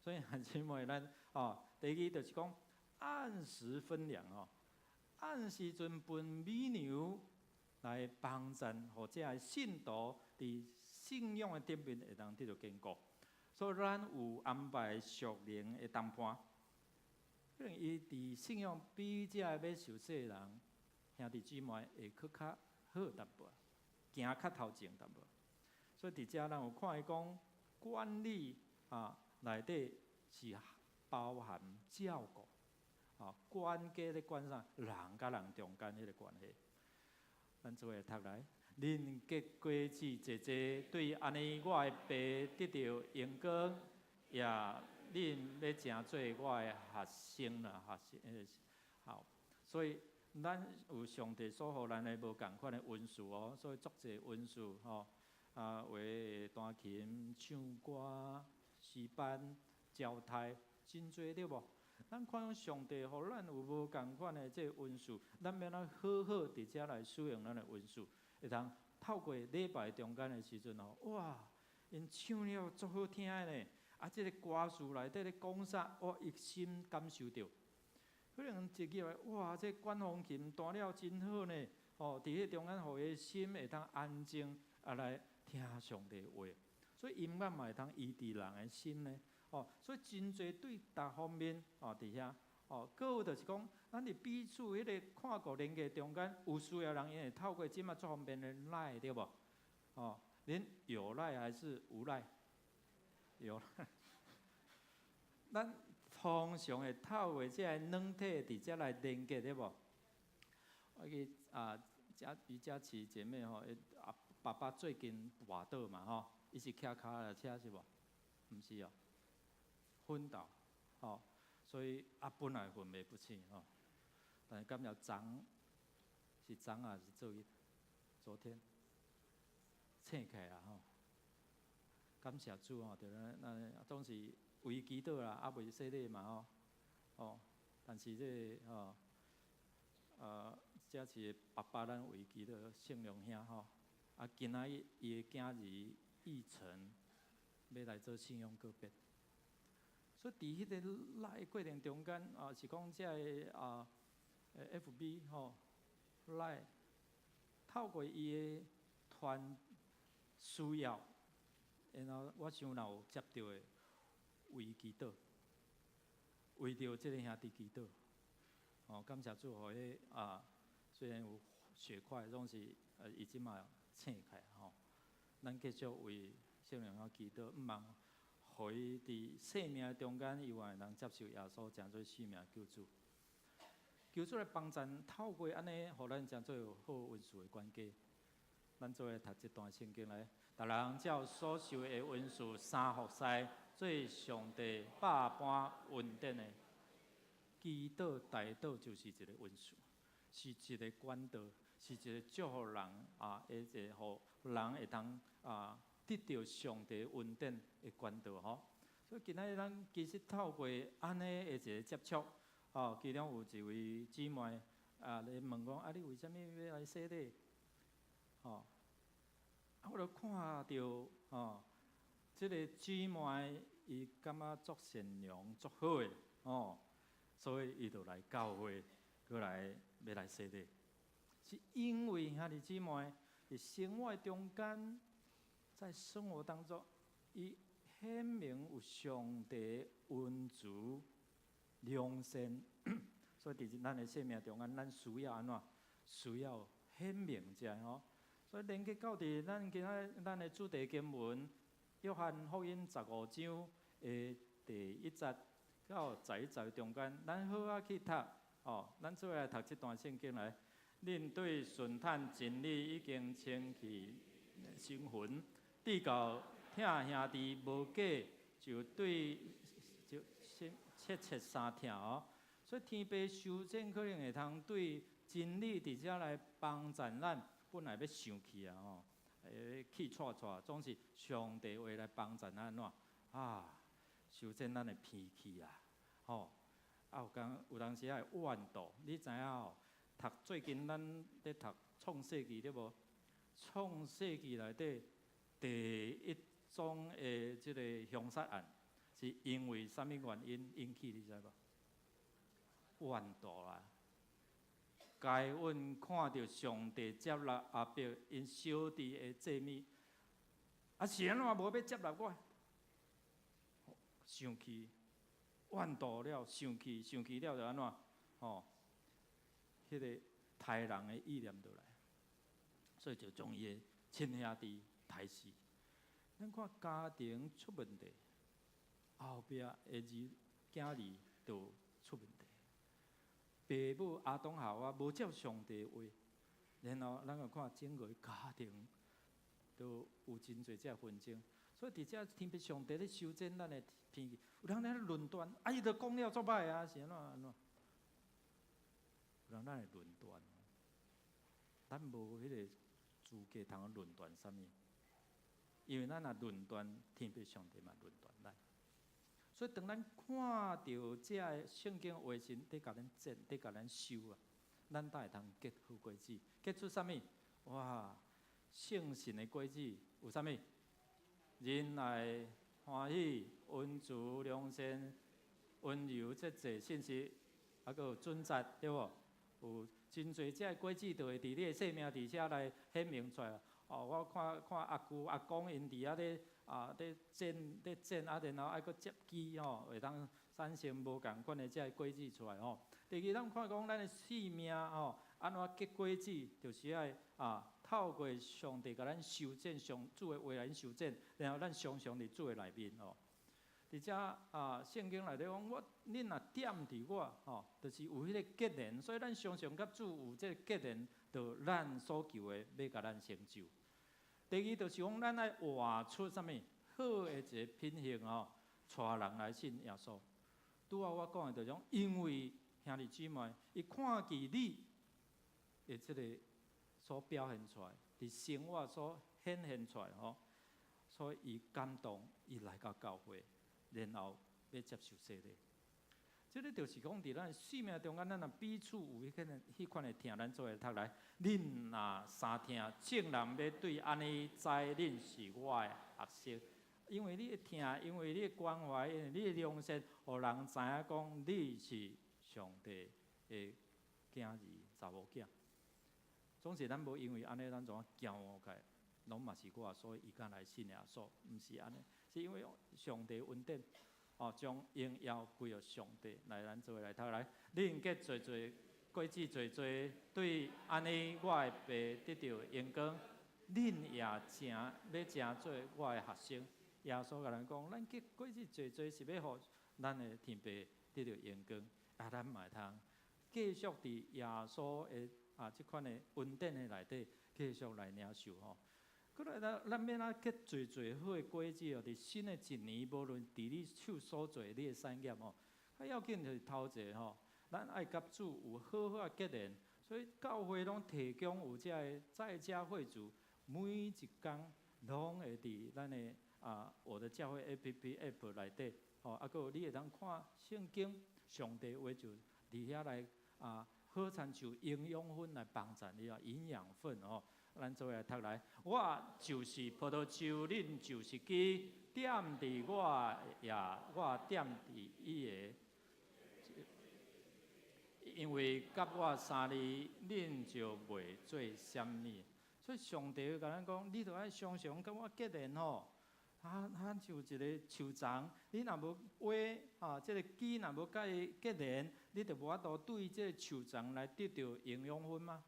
所以兄姊妹咱哦，第二就是講按時分糧哦，按時陣分米糧來幫贊，予這个信徒佇信仰的頂面會當得著堅固。所以咱有安排屬靈的同伴。可能伊佇信仰比這个欲受洗的人，兄弟姊妹會閣較好淡薄，行較頭前淡薄。所以佇遮咱有看伊講管理啊，內底是包含照顧，啊，管家咧管啥？人佮人中間彼個關係。咱做伙讀來，恁結果子濟濟，對按呢我的爸得著榮光，也恁欲成做我的學生啦，學生好，所以咱有上帝所予咱的無仝款的恩賜哦，所以足濟恩賜吼，啊，有的彈琴、唱歌、詩班、教台，真濟對無？咱看上帝予咱有無仝款的這個恩賜，咱欲按怎好好佇遮來使用咱的恩賜，會當透過禮拜中間的時陣吼，哇，𪜶唱了足好聽的呢。啊，這個歌詞內底咧講啥，我一心感受著。可能一入來，哇，這管風琴彈了真好呢。吼，佇彼中間，予伊的心會當安靜，啊來聽上帝話。所以音樂嘛會當醫治人的心呢。吼，所以真濟對逐方面，吼，佇遐，吼，閣有就是講，咱佇彼此彼个看顧連結中間，有需要人，𪜶會透過這馬足方便的 LINE 對無？吼，恁有 LINE 還是無 LINE？有，咱通常會透過這个軟體佇遮來連結，對無？我記啊，遮瑜伽琪姐妹吼，啊爸爸最近跋倒嘛吼，伊是騎跤踏車是無？毋是哦，昏倒，吼，所以啊本來昏迷不醒吼，但是感謝昨是昨啊是昨日，昨天醒起來吼，感謝主吼，著咱咱總是為祈禱啦，猶未洗禮嘛吼，哦，但是這個吼，這是爸爸咱為祈禱聖良兄吼，啊，今仔日伊的囝兒奕晨欲來做信仰告別，所以佇彼个 LINE 過程中間啊，是講這个啊，FB 吼 LINE 透過伊的團需要，然後我想若有接著的為祈禱，為著這个兄弟祈禱，哦，感謝主，予彼啊，雖然有血塊，總是伊這馬醒起來吼。咱繼續為聖靈兄祈禱，毋望予伊佇生命中間，伊會當接受耶穌，成做生命救主。求主來幫贊，透過按呢，予咱成做有好恩賜的管家。咱做伙讀這段聖經來，逐人照所受的恩賜三服侍，做上帝百般恩典的祈禱代禱，就是一个恩賜，是一个管道，是一个祝福人啊，一个予人會當啊得著上帝恩典的管道吼。所以今仔日咱其實透過按呢的一个接觸，吼，其中有一位姊妹啊，咧問講啊，你為啥物欲來洗禮？吼，啊，我就看著吼，這个姊妹伊感覺足善良、足好的，吼，所以伊就來教會，閣來欲來洗禮。是因為兄弟姊妹佇生活中間，在生活當中，伊顯明有上帝恩慈良善，所以佇咱的生命中間，咱需要按怎？需要顯明這个吼。所以連結到佇咱今仔咱的主題經文，約翰福音十五章的第一節到十一節中間，咱好仔去讀，哦，咱做伙來讀這段聖經來。恁對順探真理已經清氣身份，直到疼兄弟無假，就對就切切相疼哦。所以天父修剪可能會通對真理佇遮來幫助咱，本來欲生氣啊吼，氣掣掣，總是上帝話來幫助咱按怎啊？修剪咱的脾氣啊，吼啊有講有當時仔會怨妒，你知影吼？讀最近咱咧讀創世記對無？創世記內底第一宗的這个兇殺案，是因為啥物原因引起？你知無？怨妒啦！該隱看著上帝接納亞伯𪜶小弟的祭物，啊是按怎無欲接納我？生氣，怨妒了，生氣，生氣了就按怎？吼，彼个刣人的意念就來，所以就將伊的親兄弟刣死。咱看家庭出問題，後壁的兒囝兒就出問題。爸母亞當夏娃無照上帝話，然後咱就看整個家庭都有真濟這紛爭。所以佇遮天父上帝咧修剪咱的脾氣，有人咧論斷，啊伊都講了足歹啊，是按怎按怎？有人咱會論斷，咱無彼個資格通論斷啥物，因為咱若論斷，天父上帝嘛論斷咱。所以當咱看著這个聖經話時，佇共咱剪，佇共咱修啊，咱才會通結好果子，結出啥物？哇！聖神的果子有啥物？仁愛、歡喜、恩慈、良善、溫柔、節制、信實，啊，閣有準則，對無？有真濟這个果子，就會佇你的生命佇遮來顯明出來。哦，我看看阿舅阿公𪜶佇遐咧啊，咧剪咧剪啊，然後愛閣接枝吼，會當產生無仝款的這个果子出來吼。第二，咱看講咱的生命吼，按怎結果子，就是愛啊，透過上帝共咱修剪，上主的話來修剪，然後咱常常佇主的內面吼。佇遮啊，聖經內底講，我恁若踮佇我吼，就是有彼個結連，所以咱常常佮主有這个結連，就咱所求的欲共咱成就。第二就是講，咱愛活出啥物好的一个品行吼，帶人來信耶穌。拄仔我講的就是講，因為兄弟姊妹，伊看見你的這个所表現出來，佇生活所顯現出來吼，所以伊感動，伊來到教會，然後欲接受洗禮。這个就是講，佇咱生命中間，咱若彼此有彼款的疼，咱做伙讀來。恁若相疼，眾人欲對按呢知恁是我的學生，因為你的疼，因為你的關懷，因為你的良善，予人知影講你是上帝的囝兒、查某囝。總是咱無因為按呢，咱怎驕傲起來，攏嘛是我，所以伊敢來信耶穌，毋是按呢，是因為上帝恩典，哦，將榮耀歸予上帝。來，咱做伙來讀來，恁結濟濟果子濟濟，對按呢我的爸得著榮光，恁也成欲成做我的學生。耶穌共咱講，咱結果子濟濟是欲予咱的天父得著榮光，啊，咱嘛會通繼續佇耶穌的啊這款的恩典的內底繼續來領受吼。閣來咱咱欲按怎結濟濟好的果子哦？佇新的一年，無論佇你手所做你的產業吼，較要緊就是頭一个吼，咱愛佮主有好好的結連，所以教會攏提供有這个在家會主，每一工攏會佇咱的啊我的教會 APP App 內底，吼，啊，閣有你會當看聖經，上帝話就佇遐來啊，好親像營養分來幫助你啊，營養分吼。咱做伙來讀來，我就是葡萄樹，恁就是枝，踮佇我也，我踮佇伊的，因為佮我相離，恁就袂做啥物。所以上帝會共咱講，你著愛常常佮我結連吼。啊，親像一个樹叢，你若無話啊，這个枝若無佮伊結連，你就無法度對這个樹叢來得著營養分嗎？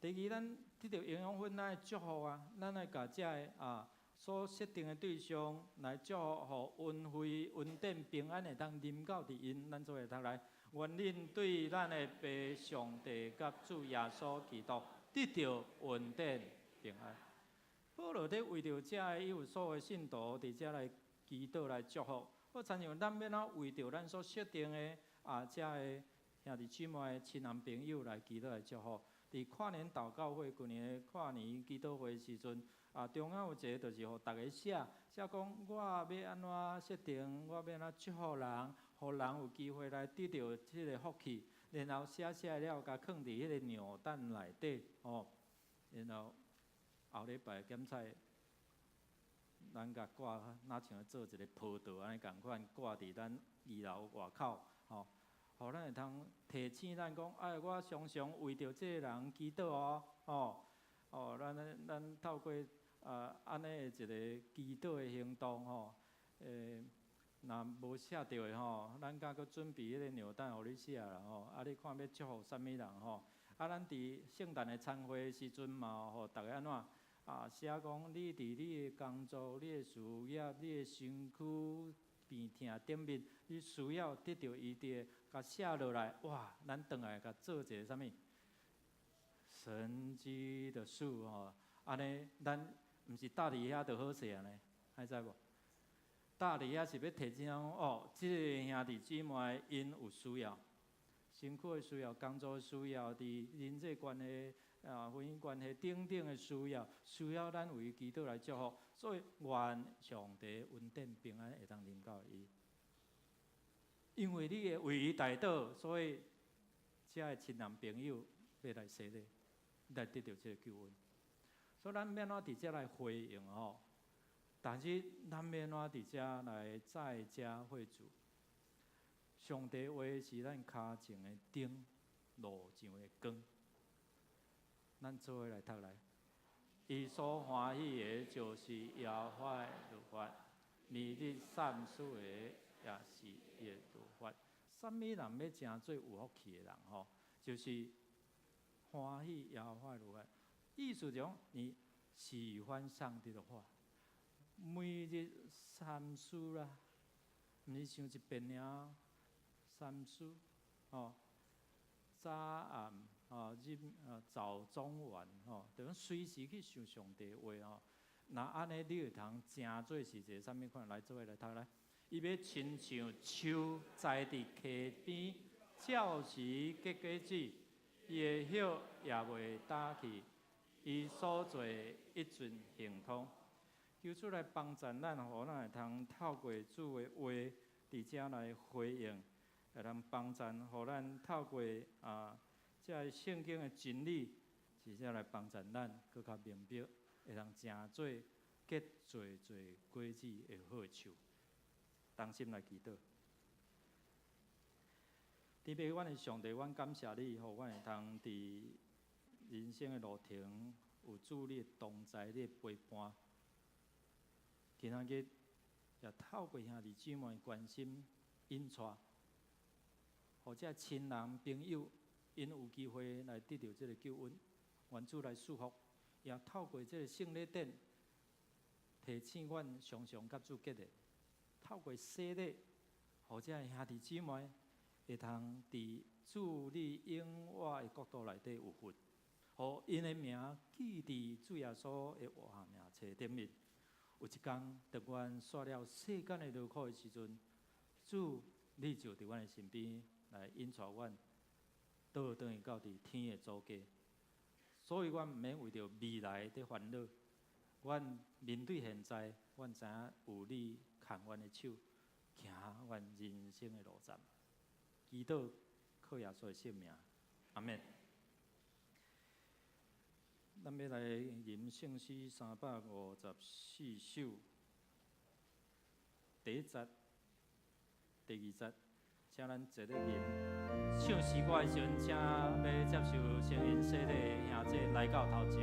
第二，咱得著營養分，咱愛祝福啊，咱愛共這个啊所設定的對象來祝福，予恩惠、恩典、平安會當臨到佇𪜶，咱做伙讀來。願恁對咱的父上帝佮主耶穌基督得著恩典平安。保羅佇為著這个以弗所的信徒佇遮來祈禱來祝福，好親像咱欲按怎為著咱所設定的啊這个兄弟姊妹、親人朋友來祈禱來祝福。佇跨年禱告會，舊年的跨年祈禱會時陣，啊，中間有一个就是予逐家寫，寫講我欲按怎設定，我欲按怎祝福人，予人有機會來得著這个福氣，然後寫寫了，共囥佇彼个尿袋內底，吼，然後後禮拜檢採，咱共掛，若像做一个報道按呢仝款掛佇咱二樓外口，吼。予咱會通提醒咱講，哎，我常常為著這个人祈禱哦，吼，哦，咱透過啊按呢的一个祈禱的行動吼，若無寫著的吼，咱敢閣準備彼个尿袋予你寫啦吼，啊，你看欲祝福啥物人吼？啊，咱佇聖誕的餐會的時陣嘛，予逐家按怎啊寫講，你佇你的工作、你的事業、你的身軀病痛頂面，你需要得著醫治，共寫落來，哇！咱轉來共做一个啥物？神蹟的樹吼，按呢，咱毋是搭佇遐就好勢啊呢，還知無？搭佇遐是欲提醒講，哦，這个兄弟姊妹𪜶有需要，身軀的需要、工作的需要、佇人際關係、啊婚姻關係等等的需要，需要咱為伊祈禱來祝福，所以願上帝恩典平安會當臨到伊。因為你會為伊代禱，所以這个親人朋友欲來洗禮，來得著這个救恩。所以咱欲按怎佇遮來回應吼？但是咱欲按怎佇遮來在家會主？上帝話是咱跤前的燈，路上的光。咱做伙來讀來，伊所歡喜的，就是耶和華的律法，每日散思的，也是伊的律法。啥物人欲成做有福氣的人吼？就是歡喜耶和華的律法。意思講，你喜歡上帝的話，每每日三思啦，毋是想一遍爾，三思，吼，早暗吼，日早中晚吼，就講隨時去想上帝話吼。若按呢，你會通成做是一个啥物款？來，做伙來讀來。伊欲親像樹栽佇溪邊，照時結果子，伊的葉也袂焦去，伊所做一盡亨通。求主來幫助咱，予咱會通透過主的話，佇遮來回應，會通幫助，予咱透過啊，這个聖經的真理，佇遮來幫助咱，閣較明白，會通成做結濟濟果子的好樹。同心來祈禱。天父，阮的上帝，阮感謝你，予阮會通佇人生的路程有主你的同在，你的陪伴。今仔日也透過兄弟姊妹關心引帶，予這親人朋友𪜶有機會來得著這个救恩，願主來賜福。也透過這个聖禮典，提醒阮常常佮主結連。透過洗禮，予這兄弟姊妹會通佇主你永活的國度內底有份，予𪜶的名記佇主耶穌的活命冊頂面。有一工，當阮煞了世間的勞苦的時陣，主你就佇阮的身邊來引帶阮，倒轉去到佇天的祖家。所以，阮毋免為著未來佇煩惱，阮面對現在，阮知影有你牽阮的手，行阮人生的路程。祈禱靠耶穌的聖名，阿們。咱欲來吟聖詩354首，第一節、第二節，請咱齊咧吟。唱詩歌的時陣，請欲接受聖靈洗禮的兄弟來到頭前。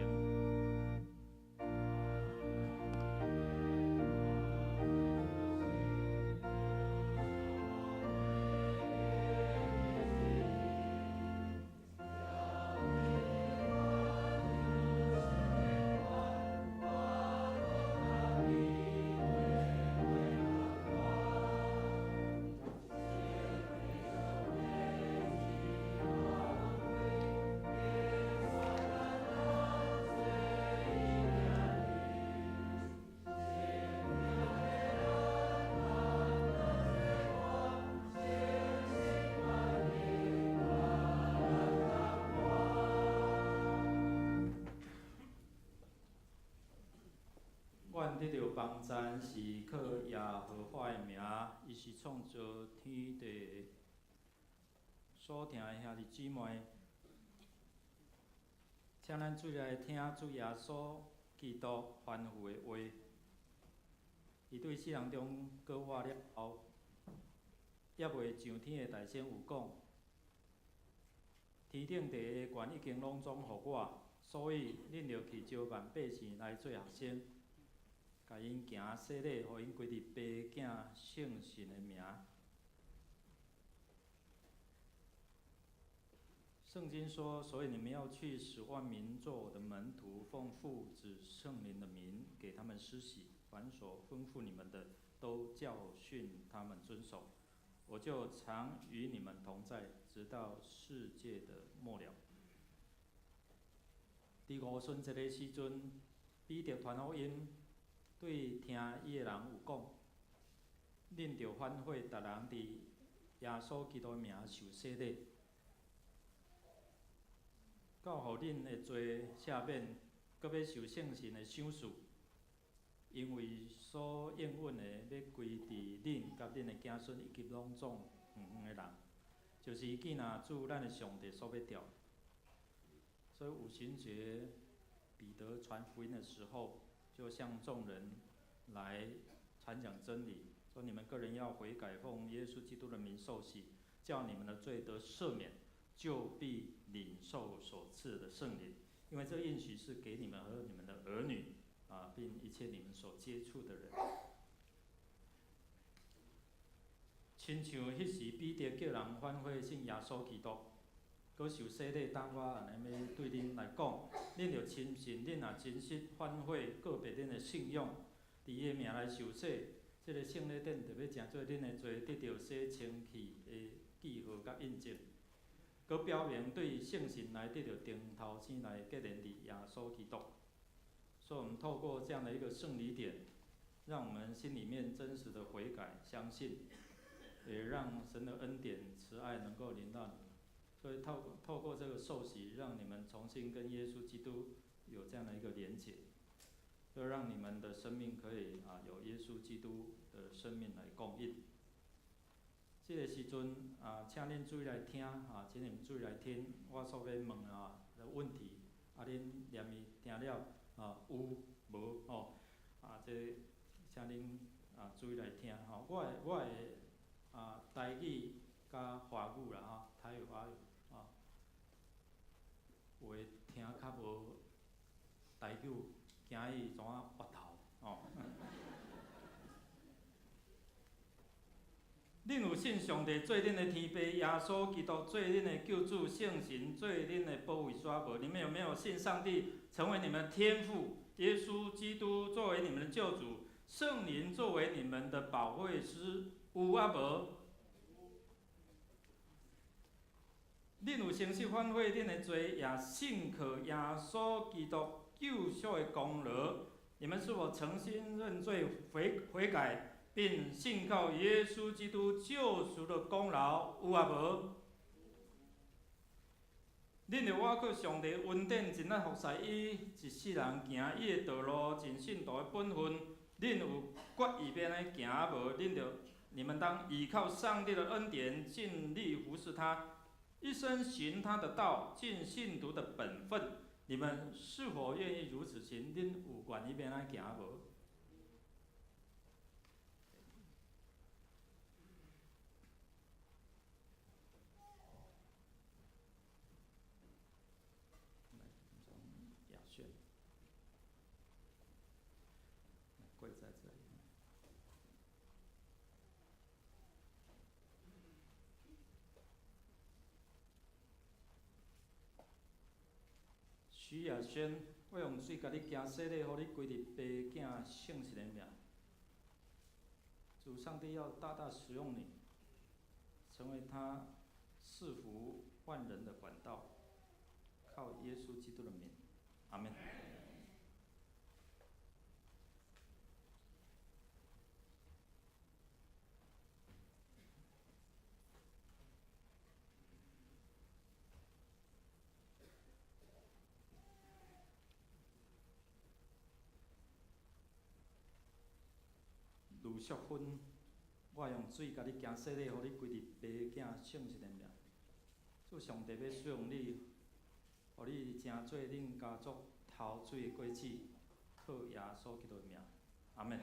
阮得著幫贊是靠耶和華的名，伊是創造天地。所聽的兄弟姊妹，請咱做來聽主耶穌基督吩咐的話。伊對死人中閣活了後，猶未上天的大先有講：天頂地的權已經攏總予我，所以恁著去招萬百姓來做學生。共𪜶行洗禮，予𪜶歸佇爸囝聖神的名。聖經說：所以你們要去使萬民做我的門徒，奉父子聖靈的名給他們施洗，凡所吩咐你們的，都教訓他們遵守。我就常與你們同在，直到世界的末了。佇五旬節的時陣，彼得傳福音，對聽伊的人有講：恁著反悔，逐人佇耶穌基督的名受洗禮，到予恁的罪赦免，閣欲受聖神的賞賜，因為所應允的，欲歸佇恁佮恁的子孫以及攏總遠遠的人，就是見若主咱的上帝所欲召。所以五旬節，彼得傳福音的時候，就向眾人來傳講真理，說你們各人要悔改，奉耶穌基督的名受洗，叫你們的罪得赦免，就必領受所賜的聖靈。因為這應許是給你們和你們的兒女啊，並一切你們所接觸的人。親像彼時彼得叫人反悔信耶穌基督，閣受洗禮，當我按呢欲對恁來講，恁著深信，恁若真實反悔，告別恁的信仰，伫伊的名來受洗，這个聖禮典就欲成做恁的罪得著洗清氣的記號佮印證，閣表明對聖神來得著重頭生來結連佇耶穌基督。所以，我們透過這樣的一個聖禮典，讓我們心裡面真實的悔改、相信，也讓神的恩典、慈愛能夠臨到你們。所以透過這個受洗，讓你們重新跟耶穌基督有這樣的一個連結，就讓你們的生命可以有耶穌基督的生命來供應。這個時陣啊，請恁注意來聽啊，請你們注意來聽我所欲問的問題。啊，恁連伊聽了啊，有無吼？啊，這請恁注意來聽吼。我會台語佮華語啦吼，台語華語啊，有的聽較無台語，驚伊怎啊跋頭吼。恁有信上帝做恁的天父，耶穌基督做恁的救主，聖神做恁的保惠師無？你們有沒有信上帝成為你們的天父，耶穌基督作為你們的救主，聖靈作為你們的保惠師？有抑無？恁有誠實反悔恁的罪，也信靠耶穌基督救贖的功勞？你們是否誠心認罪悔改，並信靠耶穌基督救贖的功勞？有抑無？恁著倚靠上帝恩典，盡力服侍伊，一世人行伊的道路，盡信徒的本分。恁有決意欲按呢行無？你們當倚靠上帝的恩典，盡力服侍他，一生行他的道，盡信徒的本分。你們是否願意如此行？恁有願意欲按呢行無？來，從亞軒，跪在這裡。徐亞軒，我用水共你行洗禮，予你歸入爸囝聖神的名。主上帝要大大使用你，成為他賜福萬人的管道，靠耶穌基督的名，阿門。盧淑芬，我用水共你行洗禮，予你歸入爸囝聖神的名。主上帝欲使用你，予你成做恁家族頭水的果子，靠耶穌基督的名，阿門。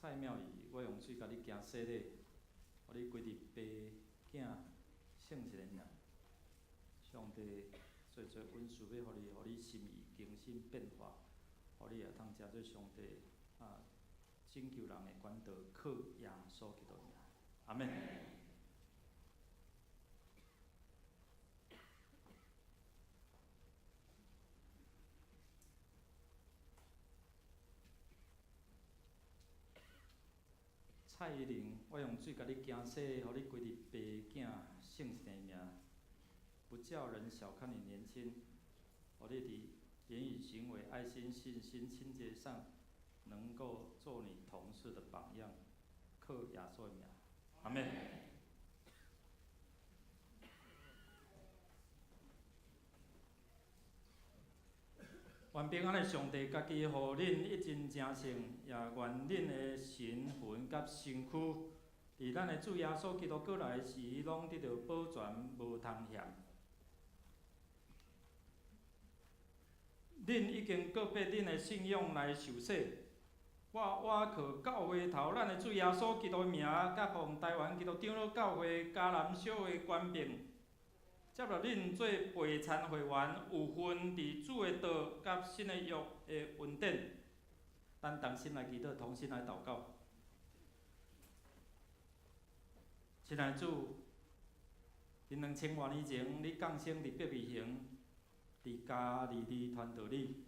蔡妙儀，我用水共你行洗禮，予你歸入爸囝聖神的名。上帝濟濟恩賜欲予你，予你心意更新變化，予你會通成做上帝拯救人的管道，靠耶穌基督的名，阿門。蔡依林，我用水共你行洗，予你歸入爸囝聖神的名，不叫人小看你年輕，予你佇言語行為、愛心、信心、清潔上，能夠做你同事的榜樣，靠耶穌的名，阿門。願平安的上帝家己予恁一真成聖，也願恁的神魂佮身軀，佇咱的主耶穌基督閣來時，攏得著保全，無通嫌。恁已經告別恁的信仰來受洗，我倚靠教會頭咱的主耶穌基督的名，佮奉台灣基督長老教會嘉南小會權柄，接納恁做備餐會員，有份佇主的道佮新的約的恩典。咱同心來祈禱，同心來禱告。親愛主，佇2000外年前，你降生佇伯利恆，佇加利利傳道理，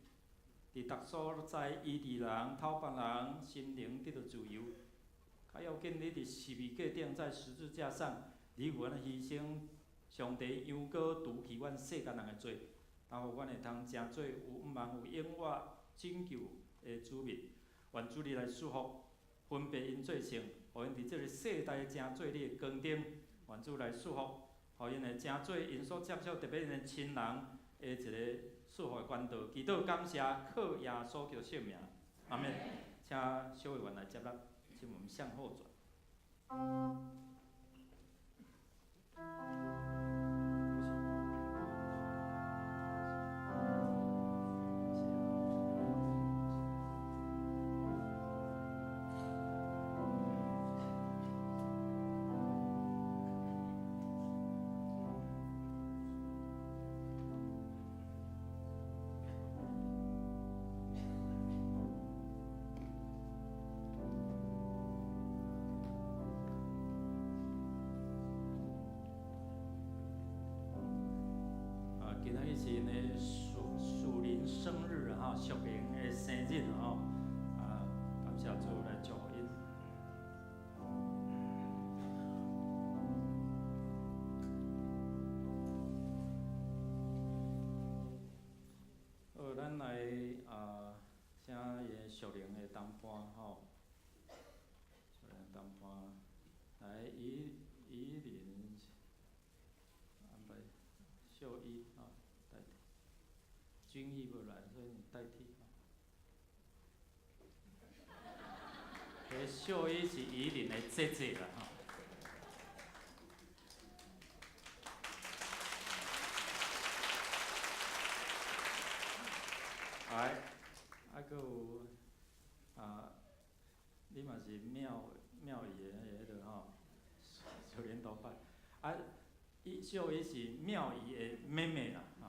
佇逐所在醫治人、討別人，心靈得著自由。較要緊，你佇十字架頂，在十字架上，你為阮犧牲，上帝羊羔除去阮世間人的罪，然後阮會通成做有望有永活拯救的子民。願主你來祝福，分別𪜶做聖，予𪜶佇這个世代成做你的光燈。願主來祝福，予𪜶會成做𪜶所接觸特別𪜶的親人的一个祝福的管道。祈禱感謝，靠耶穌基督聖名，阿們。請小委員來接納，請我們向後轉。今仔日是𪜶的屬屬靈生日吼，屬靈的生日吼，啊，感謝主來祝福𪜶。好，咱來啊，請伊的屬靈的同伴吼，屬靈同伴來以以琳安排秀衣啊代替，君毅無來，所以你代替。彼秀衣是以琳的姐姐啦吼。來，啊，閣有啊，你嘛是廟廟宇的彼個吼，屬靈同伴，啊，伊秀伊是廟宇的妹妹啦，吼。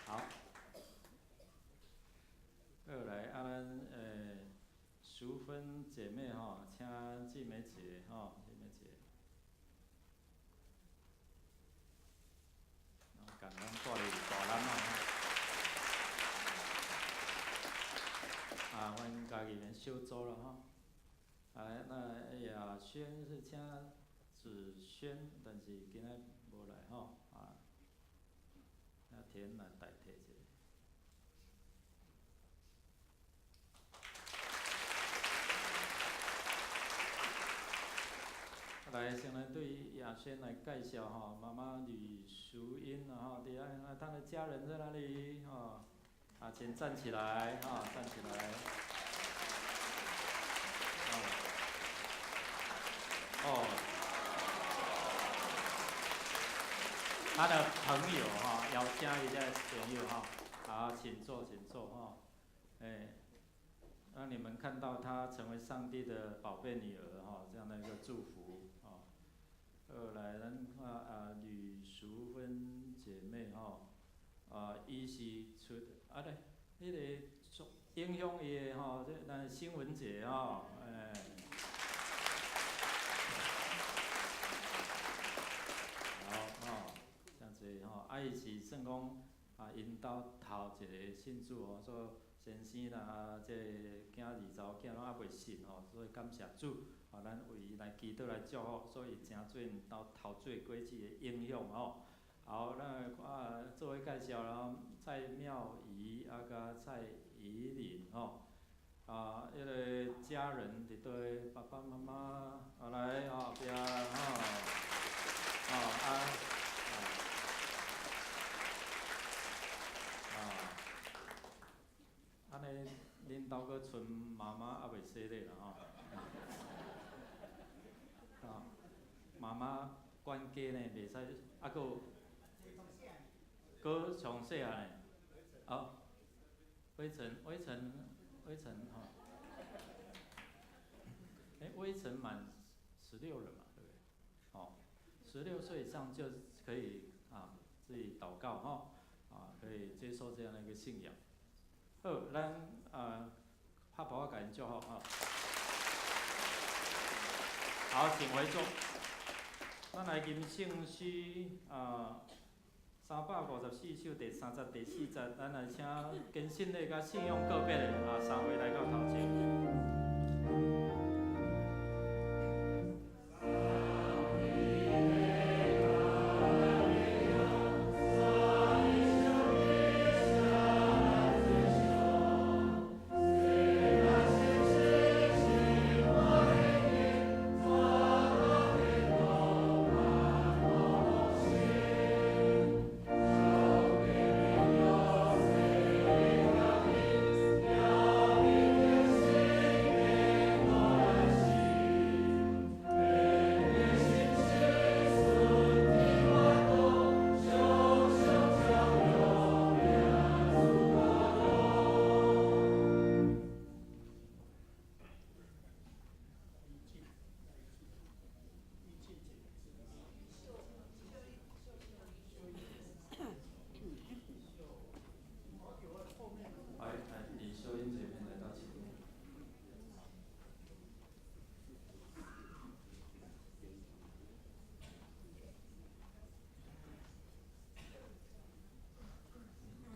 好，好來，啊，咱淑芬姐妹吼，請志美姐吼，志美姐。共咱帶來大攬仔吼，啊，阮家己免小組啦吼。啊，那雅軒是請子軒，但是今仔無來吼，啊，請田來代替一下。來，先來對雅軒來介紹吼，媽媽呂淑英吼，佇遐，啊，她的家人在哪裡？吼，啊，請站起來，哈，站起來。哦，他的朋友哈，邀請伊的朋友哈，好，請坐，請坐哈，欸，讓你們看到她成為上帝的寶貝女兒哈，這樣的一個祝福。好，來，咱看啊，呂淑芬姐妹吼，啊，伊是出啊咧，彼個影響伊的吼，這咱新聞姐吼，欸。好吼，誠濟吼，啊，伊是算講啊，𪜶兜頭一个信主吼，所以先生啦，啊，這个囝兒查某囝攏猶未信吼，所以感謝主，啊，咱為伊來祈禱來祝福，所以誠做𪜶兜頭做果子的影響吼。好，咱來看做伙介紹啦，蔡妙儀啊，佮蔡怡琳吼，啊，彼个家人佇佗位，爸爸媽媽啊來後壁吼，哦啊，啊，按呢，恁兜閣賰媽媽猶未洗禮啦吼，啊，媽媽管家呢，袂使，啊，閣有，閣上細漢的，哦，威成，威成，威成吼，欸，威成滿16了嘛，對不對？哦，16歲以上就可以啊，自己禱告吼，啊，可以接受這樣的一個信仰。好，咱啊，拍噗仔共𪜶祝福吼。好，請回座。咱來吟聖詩啊，354首第三節、第四節，咱來請堅信禮佮信仰告別的啊三位來到頭前。來，來，李秀英這邊來到前面。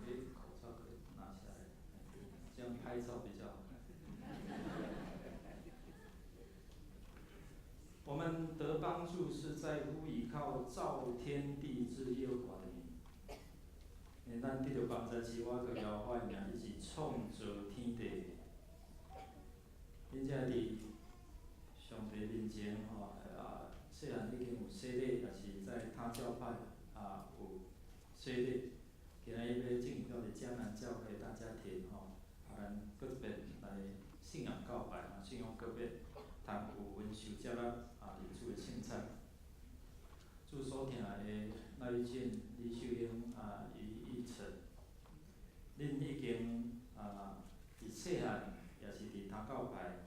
可以口罩可以拿下來，這樣拍照比較好看。我們得幫助是在乎倚靠造天地之耶和華的名。因為咱得著幫助是倚靠耶和華的名，伊是創造天地的。恁遮佇上帝面前吼，啊，細漢已經有洗禮，也是在他教派啊有洗禮。今仔日欲進入到佇迦南教會大家庭吼，啊，咱閣一遍來信仰告白啊，信仰告別，通有恩受接納啊，認主的聖餐。主所疼愛的賴玉靜、李秀英啊、余玉成，恁已經啊佇細漢也是佇他教派